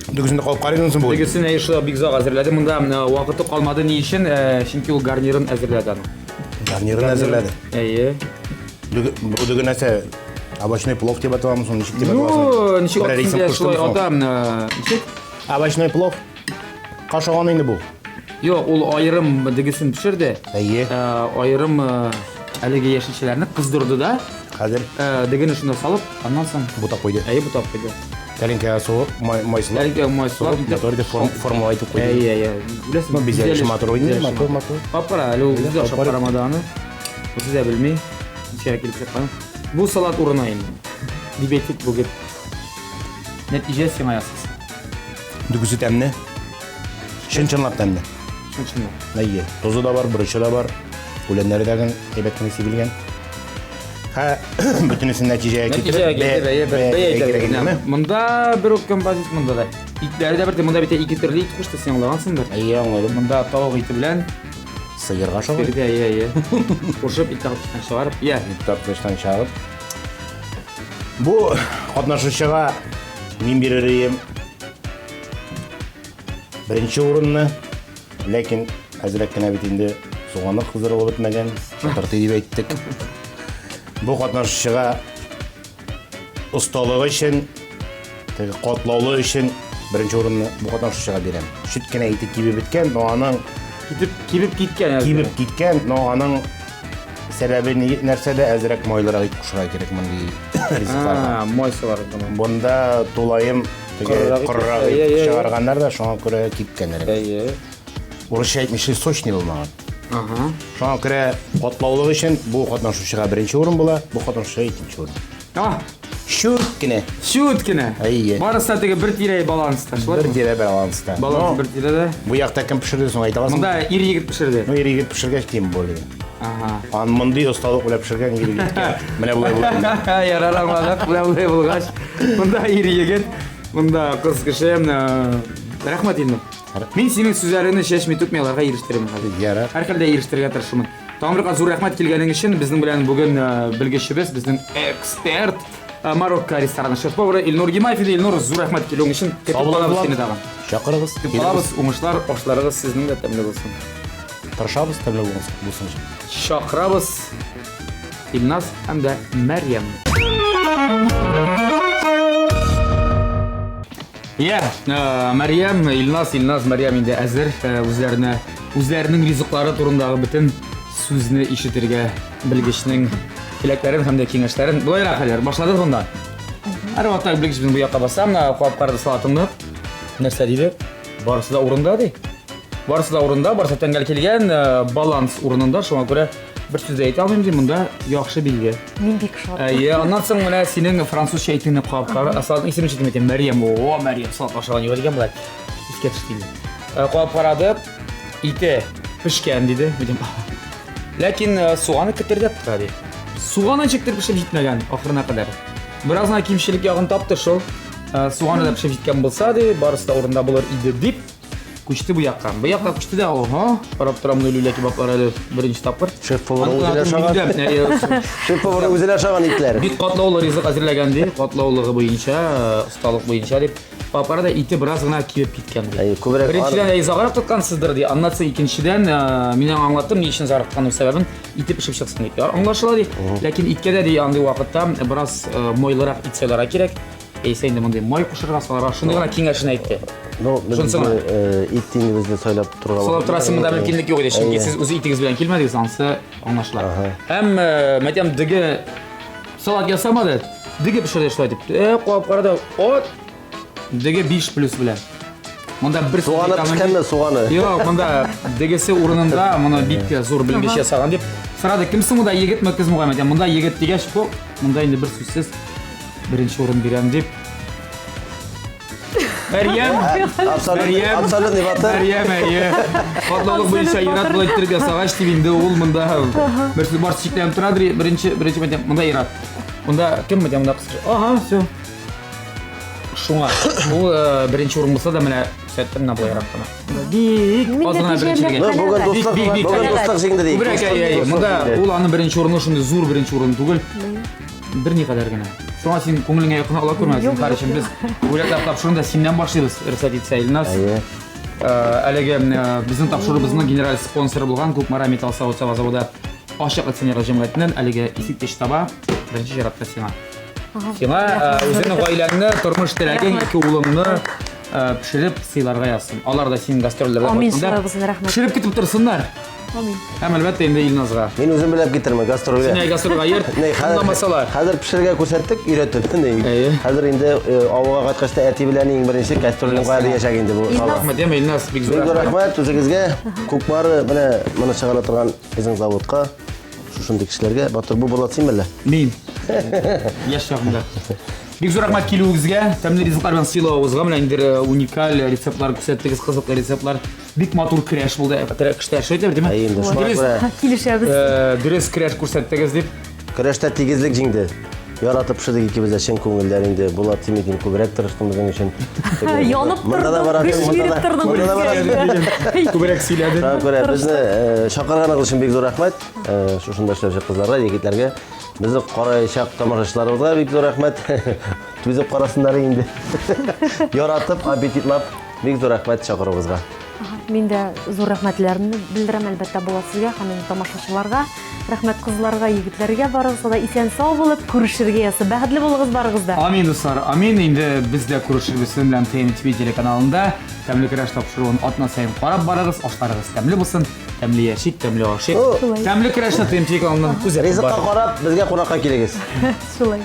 Дөгесен дә кабып карыйсың соң бүген. Дөгесен әйе шулай бик озак әзерләде. Монда вакыты калмады ни өчен? Чөнки ул гарнирын әзерләде аның. Гарнирын әзерләде. Әйе. Дөге, бу дөге нәрсә? Овощной плов дип аталамы соң, ничек дип аталасың? Ну, ничек Берәр исем атасың, шулай куштымы соң? атам. Ничек? Овощной плов. Кашаган инде бу. Юк, ул аерым дегесен пешерде. Әйе. Аерым әлеге яшелчәләрне кыздырды да. Хәзер. Дегене шунда салып, аннан соң бутап куйды. Әйе, бутап куйды. Тәлинкәгә сугып, май, май сылап. Тәлинкәгә май сылап, итеп. Итеп форм, формала итеп куйды. Әйе, әйе. Беләсеңме, бизәлеше матур уйный, матур, матур. Кап-кара, әле ул үзе дә ашап карамады аны. Үзе дә белми, ничә килеп чыккан. Бу салат урыны инде. Дип әйтик бүген. Нәтиҗә сиңа ясасын. Дөгесе тәмле. Чын-чынлап тәмле. Чын-чынлап. Әйе, тозы да бар, борычы да бар. Үләннәре дә әйбәт кенә сибелгән. Һә, бөтенесен нәтиҗәгә китереп, Нәтиҗәгә китереп, әйе, бер бәя кирәк әйтергә. индеме? Монда бер үк композит монда да. Итләре дә бер, монда бит ике төрле ит кушты, син аңлагансыңдыр. Әйе, аңладым. Монда тавык ите белән Сыерга ашаган. бирде, әйе, әйе. Кушып ит тарткычтан чыгарып, я. Ит тарткычтан чыгарып. Бу катнашучыга мин бирер идем беренче урынны, ләкин әзрәк кенә бит инде суганы кыздырылып бетмәгән, шатырты дип әйттек. Бу катнашучыга осталыгы өчен, теге катлаулы өчен беренче урынны бу катнашучыга бирәм. Чүт кенә ите кибеп беткән, но аның Китеп, кибеп киткән. кибеп киткән, но аның сәбәбе нәрсәдә әзрәк майлырак ит кушырга кирәк мондый ризыкларга. А, май саларга. Бунда тулаем теге Корырак корырак ит. ит чыгарганнар да шуңа күрә кипкәннәр. Әйе. Урысча әйтмешли сочный булмаган. Ага. Шуңа күрә катлаулык өчен бу катнашучыга беренче урын була, бу катнашучыга икенче урын. А, Чүт кенә. чүт кенә. Әйе. Барысы да теге бер тирә баланста, шулай. Бер тирә баланста. Баланс Но бер тирәдә. Бу якта кем пешерде соң әйтә аласың? Монда ир егет пешерде. Ну, ир егет пешергәч тем более. Ага. Ан мондый осталык белән пешергән ир егеткә. Менә болай була. Ярар, аңладык. Менә болай булгач. Монда ир егет, монда кыз кеше. Рәхмәт инде. Мин синең сүзләреңне чәчми түкми аларга ирештерермен хәзер. Ярар. Һәрхәлдә ирештерергә тырышырмын. Тагын бер кат зур рәхмәт килгәнең өчен. Безнең белән бүген белгечебез, безнең эксперт Марокко рестораны шеф-повары Илнур Гимаев иде. Илнур, зур рәхмәт килүең өчен. Көтеп калабыз сине тагын. Чакырыгыз. Көтеп калабыз. Уңышлар, ашларыгыз сезнең дә тәмле булсын. Тырышабыз тәмле булсын. Чакырабыз Илназ һәм дә Мәрьям. Я, Мәрьям, Илназ, Илназ, Мәрьям инде әзер үзләренә, үзләренең ризыклары турындагы бөтен сүзне ишетергә белгечнең теләкләрен һәм дә киңәшләрен. Болайрак хәлләр, башладык монда. Һәр вакытта белгеч бу якка басам, куап карады салатыңны. Нәрсә диде? Барысы да урында ди. Барысы да урында, барысы тәңгәл килгән, баланс урынында, шуңа күрә бер сүз дә әйтә алмыйм ди, монда яхшы билге. Мин бик шат. Әйе, аннан соң менә синең французча әйтүеңне кабып кара, салатның исемен ишетеп әйтәм, Мәрьям, о, Мәрьям, салат ашаган юк дигән болай. Искә төште инде. Кабып карады, ите пешкән диде. Әйтәм, Ләкин суганы кетердәп тора ди. Суганы ничектер пешеп җитмәгән ахырына кадәр. Бераз гына кимчелек ягын тапты шул. Суганы да пешеп җиткән булса ди, барысы да урында булыр иде дип күчте бу якка. Бу якка күчте дә, ого, карап торам, люля кебаблар әле беренче тапкыр. Шеф-повар үзенә ашаган. Шеф-повар үзенә ашаган итләр. Бик катлаулы ризык әзерләгән ди, катлаулыгы буенча, осталык буенча дип. Папара да ите бераз гына кибеп киткән ди. Әйе, күбрәк Беренчедән, әй, зарык тоткансыздыр ди. Аннан соң икенчедән, мин аңа аңлаттым, ни өчен зарыкканым сәбәбен, ите пешеп чыксын дип. Яр, аңлашыла ди. Ләкин иткә дә ди андый вакытта бераз майлырак ит сайларга кирәк. Әйсә инде мондый май кушырга салырга, шундый гына киңәшен әйтте. Ну, без Шунысы гына. ит инде сайлап торырга. Сайлап торасы монда мөмкинлек юк иде, чөнки сез үз итегез белән килмәдегез, анысы аңлашыла. Һәм мәтәм дөге салат ясамады, дөге пешерде шулай дип. Куап карады, от дөге 5 плюс белән. Монда бер Суганы пешкәнме, суганы? Юк, монда дегесе урынында, моны бик зур белгеч ясаган дип. Сорады, кем соң монда егетме, кызмы? Мәтәм, монда егет дигәч, бу монда инде бер сүзсез беренче урын бирәм дип. Мәрьям, Мәрьям, Абсолютный батыр. Мәрьям, әйе. Катлаулык буенча ир-ат болай иттереп ясагач дип инде ул монда бер сүз бар чикләнеп тора, беренче, беренче мәтәм, монда ир-ат. Монда кем мәтәм, монда кыз. Ага, все. Шуңа ул беренче урын булса да менә күрсәттем менә болайрак кына. Бик аз гына беренчелеге. Ну, бүген дуслык, бүген дуслык җиңде ди. Күбрәк, әйе, әйе. Монда ул аның беренче урыны шундый зур беренче урын түгел. Берникадәр генә. Шуңа син күңелеңә якын ала күрмә, зинһар өчен без бүләкләр тапшыруны да синнән башлыйбыз, рөхсәт итсә, Илназ. Әйе. Әлеге безнең тапшыруыбызның генераль спонсоры булган Кукмара металл савыт-саба заводы ачык акционерлар җәмгыятеннән әлеге искиткеч таба беренче чиратта сиңа. Сиңа үзеңнең гаиләңне, тормыш теләгең, ике улыңны пешереп сыйларга язсын. Алар да синең гастрольләрдә Амин, шулай булсын, рәхмәт. Пешереп көтеп торсыннар. Амин. Һәм әлбәттә инде Илназга. Мин үзем беләп китермен гастрольгә. Сине гастрольгә йөрт. Тыңламасалар. Хәзер пешерергә күрсәттек, өйрәтеп. Әйе. Хәзер инде авылга кайткач та әти белән иң беренче гастрольнең кая яшәк инде бу. Рәхмәт, яме Илназ, бик зур Бик зур рәхмәт үзегезгә. Кукмары менә моны чыгара торган безнең заводка, шушындый кешеләргә. Батыр, бу Булат син әллә? Мин. Яшь чагымда. Бик зур рәхмәт килүегезгә, тәмле ризыклар белән сыйлавыгызга, менә инде уникаль рецептлар күрсәттегез, кызыклы рецептлар. Бик матур көрәш булды. Кешеләр шулай әйтә, димме? Әйе, инде шуңа Дөрес, күрә. Килешәбез. Дөрес көрәш күрсәттегез дип. Көрәштә тигезлек җиңде. Яратып пешердек икебез дә чын күңелдән инде. Булат Тимикин күбрәк тырышты безнең өчен. Янып Монда да тордым, барасың, көч монда биреп да- тордым монда да барасың. Күбрәк сөйләде. Шуңа күрә безне э, чакырганыгыз өчен бик зур рәхмәт. Э, Шушында эшләүче кызларга, егетләргә, безне караячак тамашачыларыбызга бик зур рәхмәт. Түзеп карасыннар инде. Яратып, аппетитлап, бик зур рәхмәт чакыруыгызга. Мин дә зур рәхмәтләремне белдерәм, әлбәттә, Булат сезгә һәм инде тамашачыларга. Рәхмәт кызларга, егетләргә, барыгызга да исән-сау булып, күрешергә язсын. Бәхетле булыгыз барыгыз да. Амин, дуслар, амин. Инде без дә күрешербез сезнең белән ТНТВ телеканалында. Тәмле көрәш тапшыруын атна саен карап барыгыз, ашларыгыз тәмле булсын, тәмле яшик, тәмле ашыйк. Шулай. Тәмле көрәшне ТНТВ каналыннан күзәтеп Ризыкка барыгыз. карап, безгә кунакка килегез. Шулай.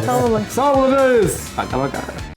Сау булыгыз. Сау булыгыз! Пока-пока.